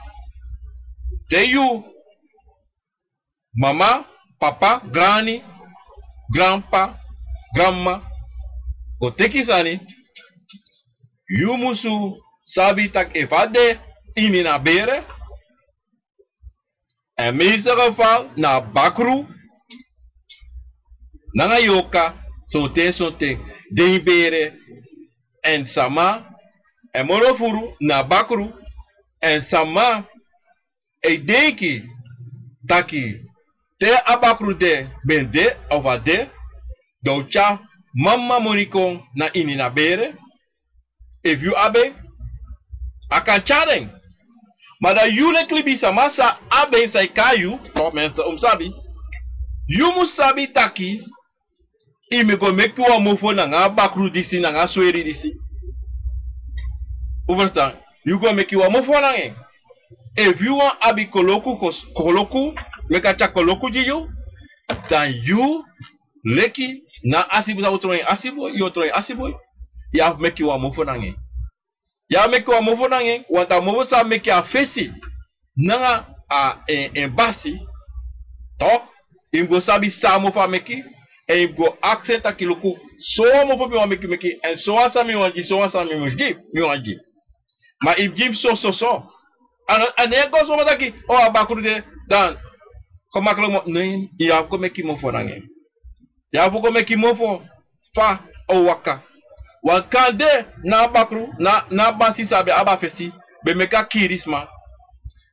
te yu mama, papa, grani, granpa, granma go teki sani, yu musu sabi taki efu a de ini na bere, en meeste geval na bakru nanga yorka, sonten sonten den bere, èn sama, èn moro furu na bakru, èn sama e denki taki te a bakru de ben de of a de, dan un tyari mama moni kon na ini na bere. Efu yu abi en, a kan tyari en. Ma dan yu leki libisama sa abi en, san e kai yu, tok, mensen, un mus sabi, yu mus sabi taki yu mu go meki wan mofo nanga a bakru disi, nanga a sweri disi. Un ferstan? Yu go meki wan mofo nanga en. Efu yu wani abi koloku, kos-, koloku, meki a tyari koloku gi yu, dan yu leki na a asibi san un tron en asibi, yu o tron en asibi, yu abi fu meki wan mofo nanga en. Yu abi fu meki wan mofo nanga en, want a mofo sa meki a fesi nanga a, en, en basi, tok, yu mus go sabi san a mofo a meki, èn yu mus go aksi en taki luku, sowan mofo mi wani meki, meki, èn sowan sani mi wani gi, sowan sani mi mus gi, mi wani gi. Ma yu mus gi mi so, so, so. A no, a no e go so taki, o, a bakru de, dan gemakkelijk mo-, nee, yu abi fu go meki mofo nanga en. Yu abi fu go meki mofo fa a o waka. Want kande na a bakru, na, na a basi san ben abi a fesi ben meki a kiri sma,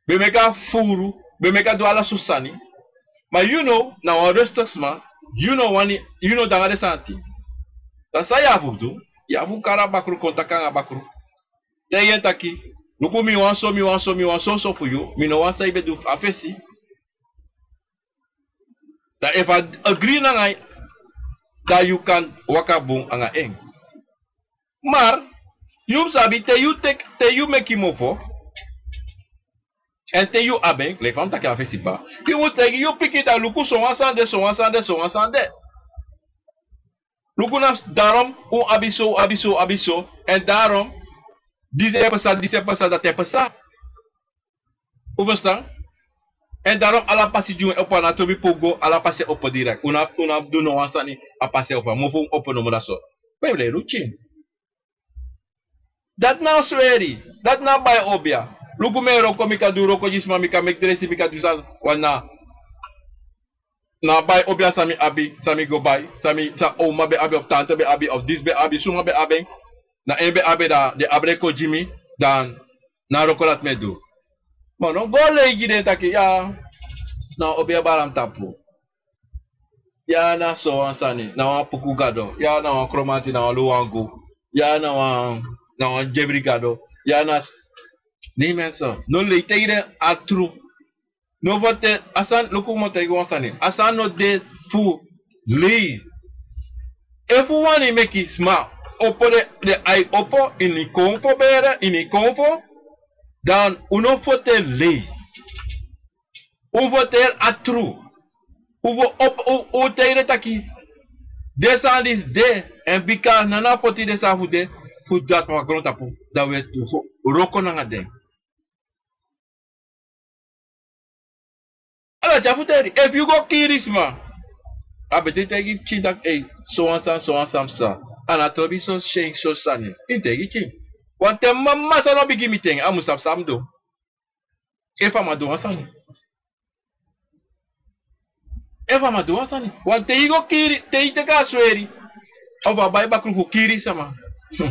ben meki a furu, ben meki a du ala sortu sani. Ma yu now na wan rustig sma, yu no wani, yu no de nanga den sani. Dan san yu abi fu du, yu abi fu kari a bakru kon taki nanga a bakru. Taigi en taki, luku, mi wani so, mi wani so, mi wani so, so fu yu, mi no wani san yu ben du a fesi. Dan efu a agree nanga yu, dan yu kan waka bun nanga en. Maar yu mus sabi te yu teki, te yu meki mofo, èn te yu abi en, leki fa mi taki a fesi kba, yu mus taigi yu pikin taki luku, sowan sani de, sowan sani de, sowan sani de. Luku, na s-, daarom un abi so, un abi so, un abi so. Èn daarom disi e pasa, disi e pasa, dati e pasa. Un ferstan? Èn daarom ala pasi di un e opo, a no trobi pe un go, ala pasi e opo direct. Un no, un no abi du no wan sani, a pasi e opo, a mofo mus opo nomo, dati so. Wi e leri un pikin. Dati na a sweri, dati na a bai obia. Luku, mi e wroko, mi kan du wroko gi sma, mi kan meki dresi, mi kan du san wan na. Na a bai obia san mi abi, san mi go bai, san mi, san oma ben abi, of tante ben abi, of disi ben abi, suma ben abi en. Na en ben abi en, dan den abi en kon gi mi, dan na a wroko dati mi e du. Ma no go lei gi den taki, ya, na wan obia balam tapu. Ya, na sowan sani, na wan puku gado. Ya, na wan kromanti, na wan luwangu. Ya, na wan, na wan dyebri gado. Ya, na s-, nee, mensen, no lei taigi den a tru. No vertel, a sani, luku, mi o taigi wan sani. A sani no de fu lei. Efu un wani meki sma opo den, den ai opo ini konfo bere, ini konfo, dan un no vertel lei. Un vertel a tru. Un vo op, un, un taigi den taki den sani disi de, èn bika na a poti den sani fu de, fu dati wan grontapu, dan un e wroko nanga den. A dati a fu taigi, efu yu go kiri sma, a beti taigi pikin taki, ei, sowan sani, sowan sani psa. A no trobi so syen, so sani. Yu taigi pikin. Wanten mama san no bigin miti en, a mus sabi san a mus du. Efu a man du wan sani. Efu a man du wan sani. Wanten yu go kiri, te yu teki a sweri, of a bai bakru fu kiri sama. Hmm.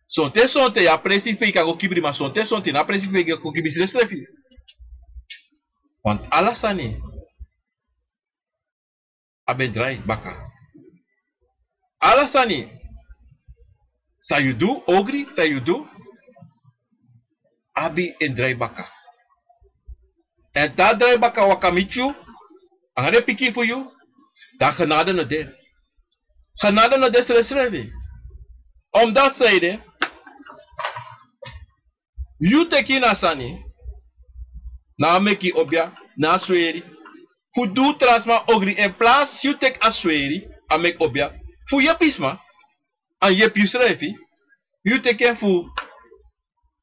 Sonten, sonten yu abi presi pe yu kan go kibri, ma sonten, sonten yu no abi presi pe yu kan go kibri srefsrefi. Want ala sani abi en drai baka. Ala sani san yu du, ogri san yu du, abi en drai baka. Èn te a drai baka waka miti yu, anga den pikin fu yu, Dan genade no de. Genade no de srefsrefi. Omdat zij de, yu teki na sani, na a meki obia, na a sweri. Fu du tra sma ogri, in plaats yu teki a sweri, a meki obia fu yepi sma, èn yepi yusrefi, yu teki en fu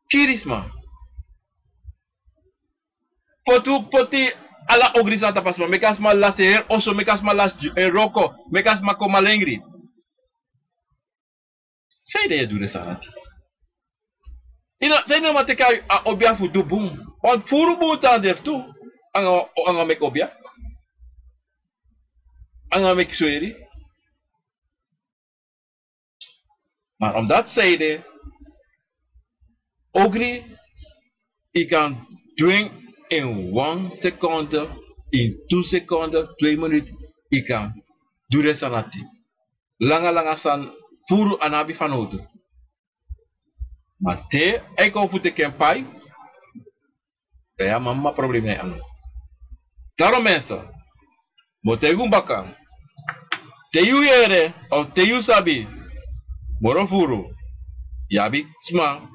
kiri sma. Poti, poti ala ogri sani tapu a sma, meki a sma lasi en heri oso, meki a sma lasi en wroko, meki a sma kon malengri. Sanede yu e du den sani dati? Yu no, sanede yu no man teki a obia fu du bun? Want furu bun sani de fu du, anga, anga meki obia, anga meki sweri. Maar omdat zij de ogri, yu kan du en in wan seconde, in tu seconde, twee minuten, yu kan du den sani dati. Langa langa sani furu a no abi fanowdu. Ma te a e kon fu teki en pai, dan yu a mama problema na yu anu. Daarom mensen, mi o taigi un baka. Te yu yere, of te yu sabi, moro furu, yu abi sma,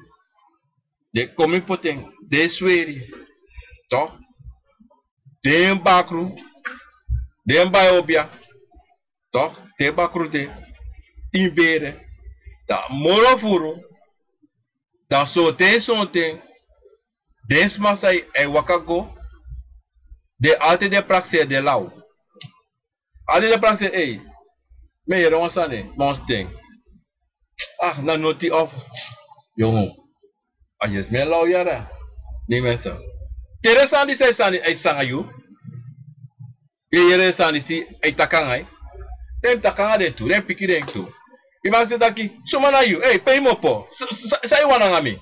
den kon meki poti en, den sweri, toch? Den bakru, den bai obia, toch? Den bakru de, ini bere, dan moro furu, dan sonten sonten, den sma san e waka go, den altijd de prakseri den law. Altijd de prakseri, ei, mi e yere wan sani, ma wan sten. Ah, na noti of, yongu. A yesi mi e law yere. Ni mensen. Te den sani disi e sani, e sanga yu. Yu e yere den sani disi, e taki anga yu. Den e taki anga den tu, den e piki den tu. Yu mag si taki, suma na yu, ei, pe yu mu opo. Sa, sa, san yu wani anga mi?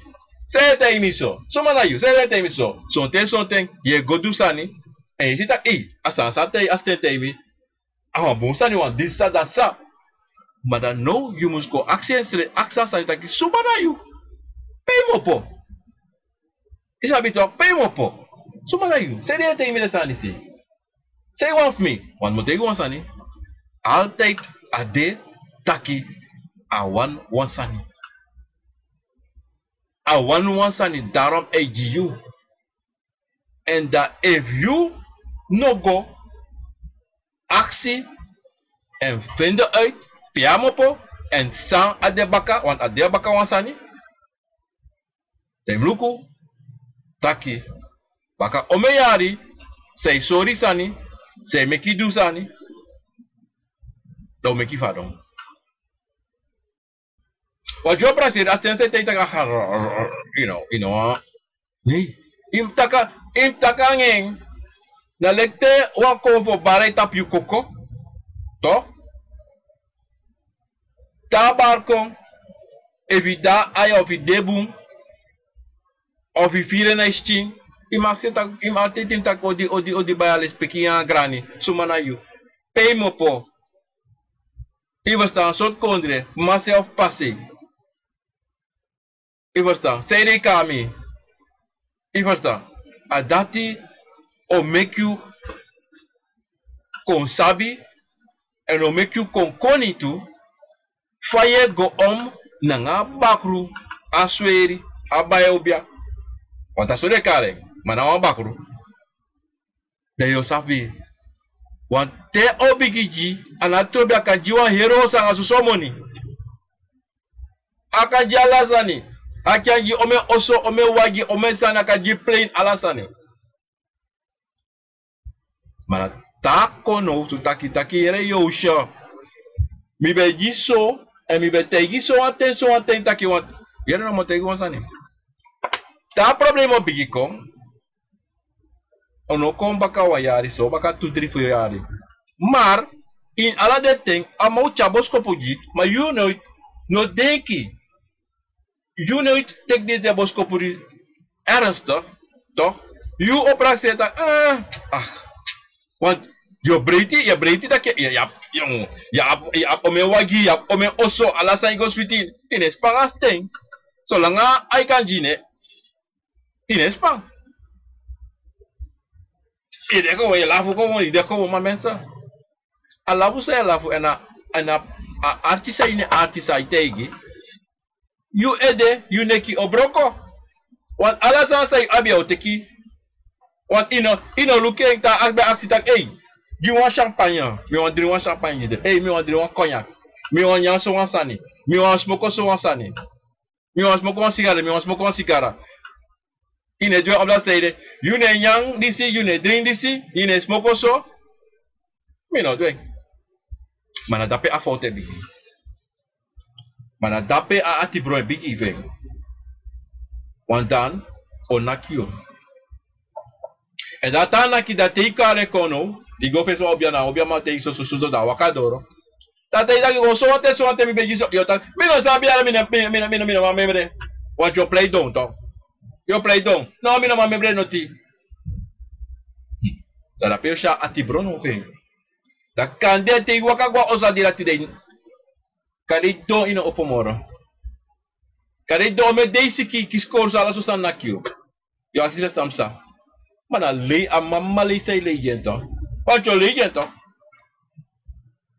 San yu e taigi mi so? Suma na yu, san yu e taigi mi so? Sonten, sonten, yu e go du sani. Èn yu si taki, ei, a sani san a sten taigi mi, a wan bun sani, wan disi sa, dati sa. Ma dan now yu mus kon aksi en sre, aksi a sani taki, suma na yu? Pe yu mu opo? Yu sabi toch, pe yu mu opo? Suma na yu? Sanede yu e taigi mi den sani disi? San yu wani fu mi? Want mi o taigi yu wan sani. Altijd a de taki a wani wan sani. A wani wan sani, daarom a e gi yu. Èn dan efu yu no go aksi èn fende uit pe a mu opo, èn san a de baka, want a de baka wan sani. Dan yu mus luku taki baka omeni yari san yu sori sani, san yu meki du sani, dan un meki fadon. Wan dyu prakseri, a sten san yu taigi taki a, yu no, yu no, nei. Yu mus taki, yu mus taki anga en. Na leki te wan konfo bari tapu yu koko, toch? Te a bari kon, efu yu de na aya, efu yu de bun, efu yu firi en na yu skin, yu mag si taki, yu mag teki en taki odi, odi, odi, bai a lespeki nanga grani, suma na yu? Pe yu mu opo? Yu ferstan, sortu kondre, mase of pase? Yu ferstan, sanede yu kon na mi? Yu ferstan, a dati o meki yu kon sabi, èn o meki yu kon koni tu, fa yu e go om nanga a bakru, a sweri, a bai obia. Want a so den e kari en, ma na wan bakru. Dan yu o sabi. Want te o bigin gi, a no trobi, a kan gi wan heri oso anga soso moni. A kan gi ala sani. A kan gi omeni oso, omeni wagi, omeni sani, a kan gi plane, ala sani. Ma na te a kon now tu taki, taki yere, yu o si. Mi ben gi so, èn mi ben taigi so wan ten, so wan ten taki wan. Yere, now mi o taigi wan sani. Te a problema o bigin kon, a no kon baka wan yari so, baka tu, dri, fo yari. Maar, ini ala den ten, a man o tyari boskopu gi, ma yu no, no denki. Yu no e teki den boskopu disi ernstig, toch? Yu o prakseri taki, ah, ah. Want yu o breiti, yu o breiti taki, yu, yu abi, yu, yu abi, yu abi omeni wagi, yu abi omeni oso, ala sani go switi. Yu no e span a sten. Solanga a e kan gi, ne, yu no e span. Yu de kon, yu e lafu kon, yu de kon, ma mensen. a lafu san yu e lafu èn a, èn a, a arti san yu no e arti san a e taigi. Yu ede, yu neki o broko. Wan ala sani san yu abi a o teki. Wan yu no, yu no luku en, te a ben aksi taki: "Ei, gi mi wan champagne. Mi wani dringi wan champagne gi den. Ei, mi wani dringi wan cognac. Mi wani nyan sowan sani. Mi wani smoko sowan sani. Mi wani smoko wan sigara, mi wani smoko wan sigara." Yu no e du en op dati saide. Yu no e nyan disi, yu no e dringi disi, yu no e smoko so. Mi no du en. Ma na dape a fowtu e bigin. Ma na dape a atibron e bigin fu en. Wan dan o naki yu. Èn dati a naki, dati te yu kari en kon now, yu go fesi wan obiaman, obiaman taigi yu soso soso, dan a waka doro. Dati te yu taki: "Go sowan ten, sowan ten mi ben gi so." Yu o taki: "Mi no sabi ala, mi no, mi no, mi no, mi no man memre." Want yu o plei don, toch. Yu o plei don. "No, mi no man memre noti." Hmm. Dan dape yu o si a atibron now fu en. Dan kande te yu waka go a osu a dei dati, den kande yu don, yu no opo moro. Kande yu don, omeni den yu siki, kisi korsu, ala so sani naki yu. Yu o aksi san psa. Ma na lei, a mama lei san yu lei gi en, toch. Want yu o lei gi en, toch.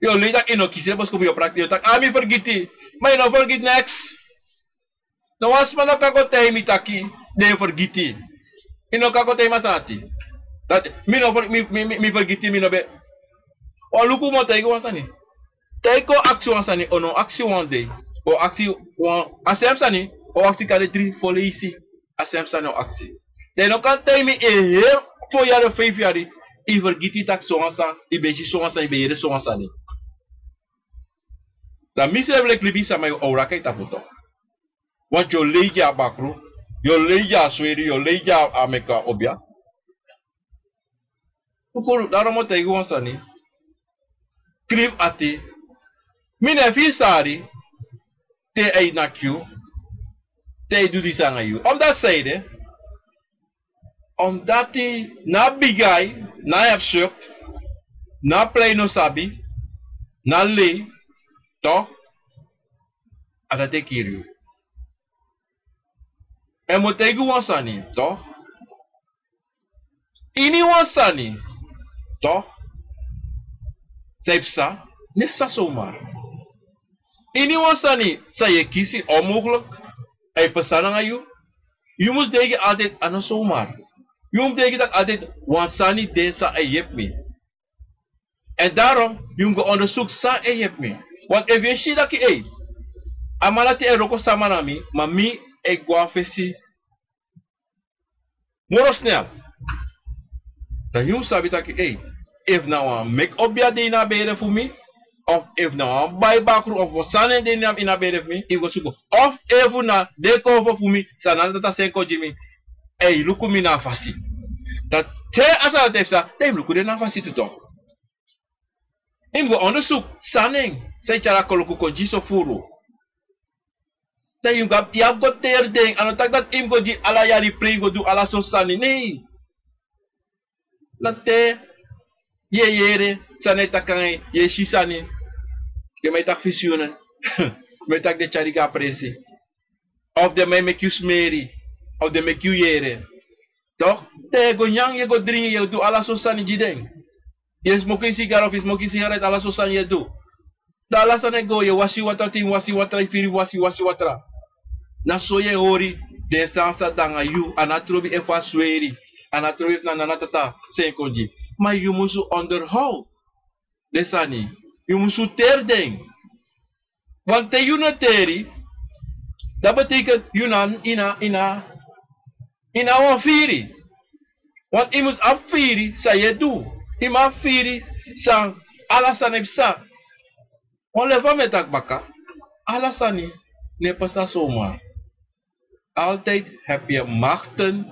Yu o lei taki yu no kisi den boskopu, yu o prakseri, yu o taki: "A, mi fergiti." Ma yu no fergiti neks. No wan sma no kan go taigi mi taki den fergiti. Yu no kan go taigi mi a sani ati. Dati mi no fer-, mi, mi, mi, mi fergiti, mi no ben. O luku, mi o taigi wan sani. Te yu kon aksi wan sani, o no aksi wan dei. O aksi wan, a sem sani, o aksi kande dri, fo leisi. A sem sani o aksi. Den no kan taigi mi, e heri fo yari, feifi yari, yu fergiti taki sowan sani, yu ben si sowan sani, yu ben yere sowan sani. Dan misrefi leki libi sama, yu o wraka yu tapu, toch. Want yu o lei gi a bakru, yu o lei gi a sweri, yu o lei gi a meki a obia. Kukuru, daarom mi o taigi wan sani. Krin fu ati. Mi no e firi sari te a e naki yu, te a e du disi nanga yu. Omdat saide, omdat na bigi ai, na hebzucht, na plei no sabi, na lei, toch, a dati e kiri yu. Èn mi o taigi wan sani, toch. Ini wan sani, toch, san e psa, no e psa zomaar. Ini wan sani san yu e kisi, onmogelijk, a e psa nanga yu, yu mus denki altijd a no zomaar. Yu mus denki taki altijd wan sani de san e yepi mi. Èn daarom yu mus go onderzoek san e yepi mi. Want efu yu e si taki, ei, a man dati e wroko sama na mi, ma mi e go na fesi moro snel. Dan yu mus sabi taki, ei, efu na wan meki obia de ini a bere fu mi, of efu na wan bai bakru of wan sani de ini a, ini a bere fu mi, yu go suku. Of efu na den konfo fu mi, san Nana Tata seni kon gi mi, a e luku mi na a fasi. Dan te a sani dati e psa, dan yu mus luku den na a fasi tu, toch. Yu mus go onderzoek san na en, san e tyari a koloku kon gi so furu. Dan yu mus go, yu abi go teri den. A no taki dati yu mus go gi ala yari prei, yu go du ala sortu sani. Nee. Na te yu e yere san den e taki nanga en, yu e si sani. Den man e taki visioenen. Den man e taki den tyari yu go a presi. Of den man e meki yu smeri. Of den meki yu yere. Toch? Dan yu e go nyan, yu e go dringi, yu e du ala sortu sani gi den. Yu e smoki sigara, of yu e smoki sigaret, ala sortu sani yu e du. Dan ala sani e go, yu e wasi watra, te yu wasi watra, yu firi wasi, wasi watra. Na so yu e hori den sani san de nanga yu, a no trobi efu a sweri, a no trobi efu na Nana Tata seni kon gi. Ma yu musu onderhoud den sani, yu musu teri den. Want te yu no teri, dat betekent yu no, yu no, yu no, yu no abi wan firi. Want yu mus abi firi san yu e du. Yu mus abi firi san ala sani e psa. Wan lefa mi e taki baka, ala sani no e psa zomaar. Altijd heb je machten,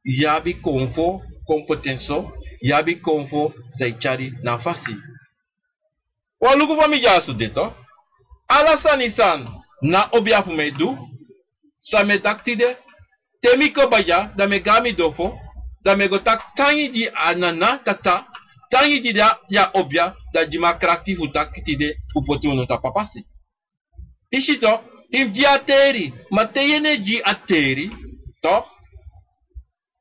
yu abi konfo, kon poti en so, yu abi konfo san e tyari na a fasi. Wan luku fa mi dyaso de, toch. Ala sani san na obia fu mi e du, san mi e taki tide, te mi kaba dya, dan mi e go na mi dofo, dan mi e go taki tangi gi a Nana Tata, tangi gi den, den obia, dan gi mi a krakti fu taki tide, fu poti unu tapu a pasi. Yu si toch, yu mus gi a teri, ma te yu no e gi a teri, toch,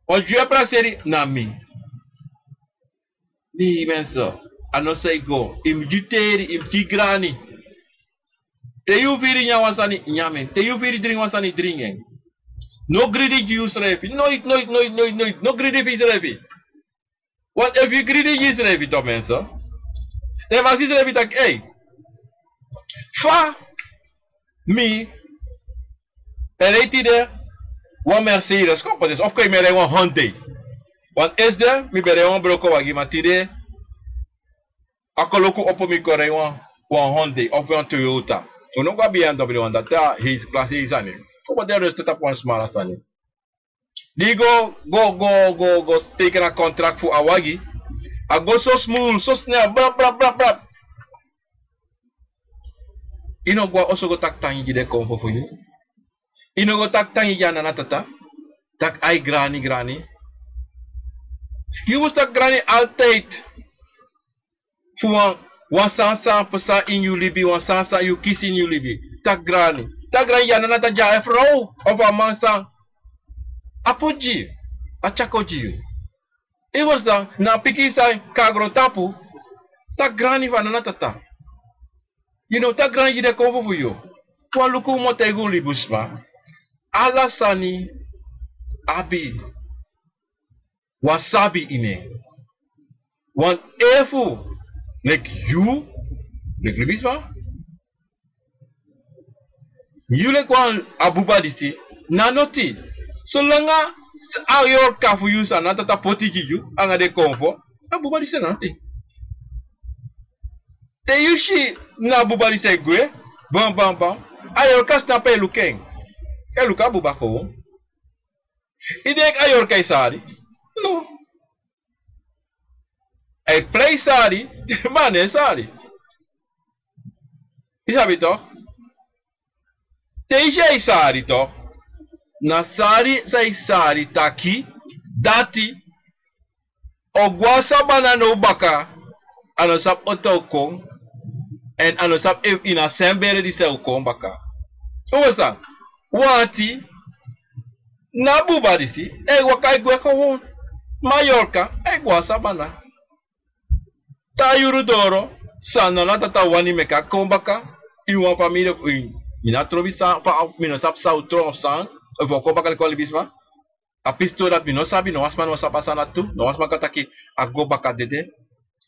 wan dyu e prakseri na mi. Di yu ben so. A no sa e go. Yu mus gi teri, yu mus gi grani. Te yu firi nyan wan sani, nyan en. Te yu firi dringi wan sani, dringi en. No gridi gi yusrefi. Noiti, noiti, noiti, noiti, noiti. No gridi fu yusrefi. Want efu yu gridi gi yusrefi, toch mensen. Dan yu mus aksi yusrefi taki, ei, fa mi e rei tide wan Mercedes, kon poti, of kon mi e rei wan Hyundai. Want esde mi ben e rei wan broko wagi, ma tide a koloku opo, mi kon rei wan, wan Hyundai of wan Toyota. Un no go a B M W, want dati a hei, klasi hei sani. Kon poti, den reste tapu wan smala sani. Di go, go, go, go, go teken a contract fu a wagi. A go so smooth, so snel, brap, brap, brap, brap. Yu no go a oso go taki tangi gi den konfo fu yu. Yu no go taki tangi gi a nana tata. Taki ai grani, grani. Yu mus taki grani altijd. Fu wan, wan sani san pasa ini yu libi, wan sani san yu kisi ini yu libi. Taki grani. Taki grani gi a nana tata, gi a frow of a man san a poti gi yu, a tyari kon gi yu. Yu mus dan na pikin san kon na grontapu. Taki grani fu a nana tata. Yu no taki grani gi den konfo fu yu. Wan luku, mi o taigi un libisma. Ala sani abi wan sabi ini en. Want efu, leki yu, leki libisma, yu leki wan a buba disi, na noti. Solanga a yorka fu yu san a nana tata poti gi yu, anga den konfo, a buba disi na noti. Te yu si na a buba disi e gwe, bam, bam, bam, a yorka snapu e luku en. E luku a buba kon. Yu denki a yorka e sari? No. A e prei sari, ma a no e sari. Yu sabi toch? Te yu si a e sari toch, na sari san yu sari taki dati o gwe a sabana now baka, a no sabi on ten o kon, èn a no sabi efu ini a sembere disi a o kon baka. Un ferstan? Wanti na a buba disi e waka e gwe gewoon. Ma a yorka e gwe a sabana. Te a yuru doro, san a nana tata wani meki a kon baka, ini wan famiri fu en. Mi no trobi san, fa, mi no sabi san a o tron of san, efu a o kon baka leki wan libisma. A pisi tori dati mi no sabi, no wan sma no sabi a sani dati tu, no wan sma kan taki a go baka dede,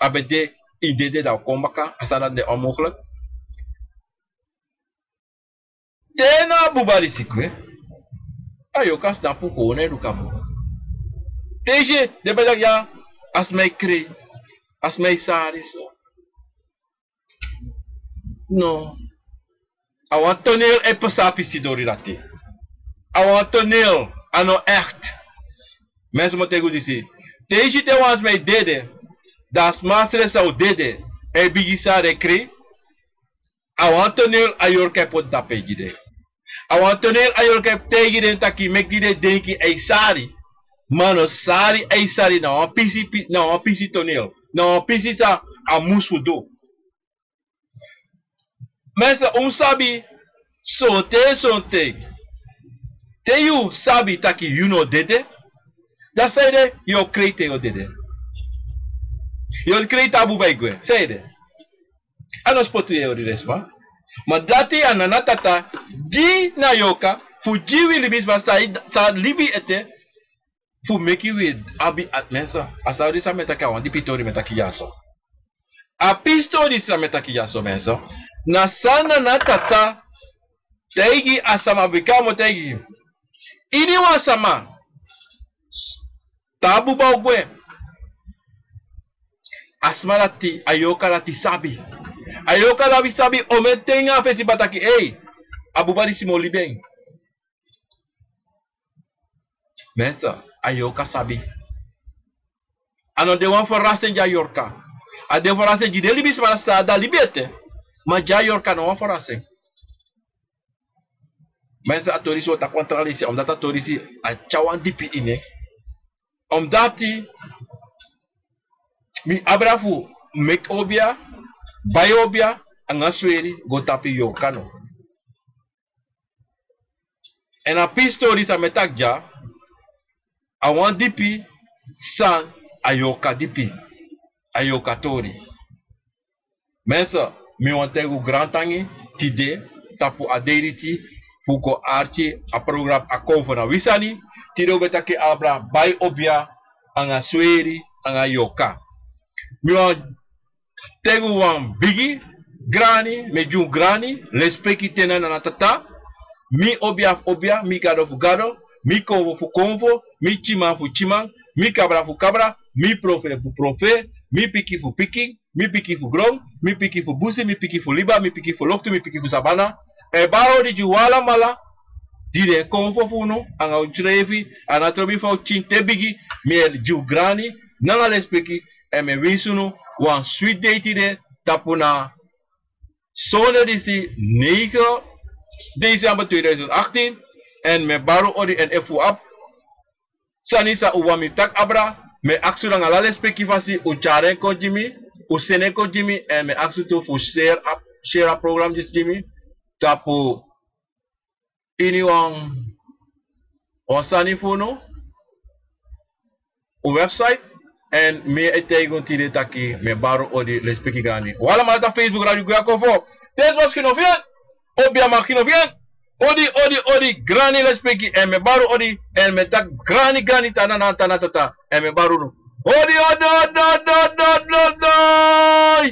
a ben de ini dede dan a o kon baka, a sani dati de onmogelijk. Te na a buba disi gwe, a yorka snapu kon, a e luku a buba. Te yu si den ben taki ya, a sma e krei, a sma e sari so. No. A wan toneel e pasa a pisi tori dati. A wan toneel, a no echt. Mensen, mi o taigi un disi. Te yu si te wan sma e dede, dan a sma srefi san o dede e bigin sari, e krei. A wan toneel a yorka e poti dape gi den. A wan toneel a yorka e taigi den taki, meki den denki a e sari. Ma a no sari a e sari, na wan pisi, pi-, na wan pisi toneel. Na wan pisi san a musu du. Mensen, un mus sabi, sonten, sonten te yu sabi taki yu no dede, dan sanede yu o krei te yu o dede? Yu o krei te a buba e gwe, sanede? A no spotu yu e hori den sma. Ma dati a nana tata gi na yorka fu gi wi libisma san, san libi ete, fu meki wi abi a-, mensen, a sani disi san mi e taki, a wan dipi tori mi e taki dyaso. A pisi tori san mi e taki dyaso, mensen, na san nana tata taigi a sama, bika a mu taigi yu. Ini wan sama, te a buba o gwe, a sma dati, a yorka dati sabi. A yorka dati sabi, omen ten a fesi baka taki, ei, a buba disi mu o libi en. Mensen, a yorka sabi. A no de wan verrassing gi a yorka. A de verrassing gi den libisma san de libi ete. Ma gi a yorka no wan verrassing. Mensen, a tori disi wi o taki wan tra leisi, omdat a tori disi a tyari wan dipi ini en. Omdat mi abra fu meki obia, bai obia, anga sweri go tapu yorka no. Èn a pisi tori san mi e taki dya, a wan dipi san a yorka dipi, a yorka tori. Mensen, mi wani taigi un grantangi tide tapu a dei disi fu kon arki a program a Konfo na wi sani. Tide un ben taki abra bai obia anga sweri anga yoka. Mi wani taigi un wan bigi grani, mi e gi un grani lespeki te na nana tata. Mi obia fu obia, mi gado fu gado, mi konfo fu konfo, mi tyiman fu tyiman, mi kabra fu kabra, mi profe fu profe, mi piki fu piki, mi piki fu gron, mi piki fu busi, mi piki fu liba, mi piki fu loktu, mi piki fu sabana. E bari odi gi un alamala di den konfo fu unu anga un srefi. A no trobi fa un pikin te bigi, mi e gi un grani nanga lespeki. Èn mi e winsi unu wan switi dei tide tapu na sonde disi, negen december tweeduizend achttien. Èn mi e bari un odi, èn efu un abi sani san un wani mi taki abra, mi e aksi un nanga ala lespeki fasi un tyari en kon gi mi, un seni en kon gi mi. Èn mi e aksi un tu fu share a, share a program disi gi mi tapu ini wan, wan sani fu unu, un website. Èn mi e taigi un tide taki mi e bari un odi lespeki grani. Un alamala tapu Facebook Radio Guya Konfo. Te sma skin of yen, obia man skin of yen. Odi, odi, odi, grani lespeki. Èn mi e bari un odi, èn mi e taki grani, grani, tana, na, tana, tata. Èn mi e bari unu odi, odi, odi, odi, odi, odi.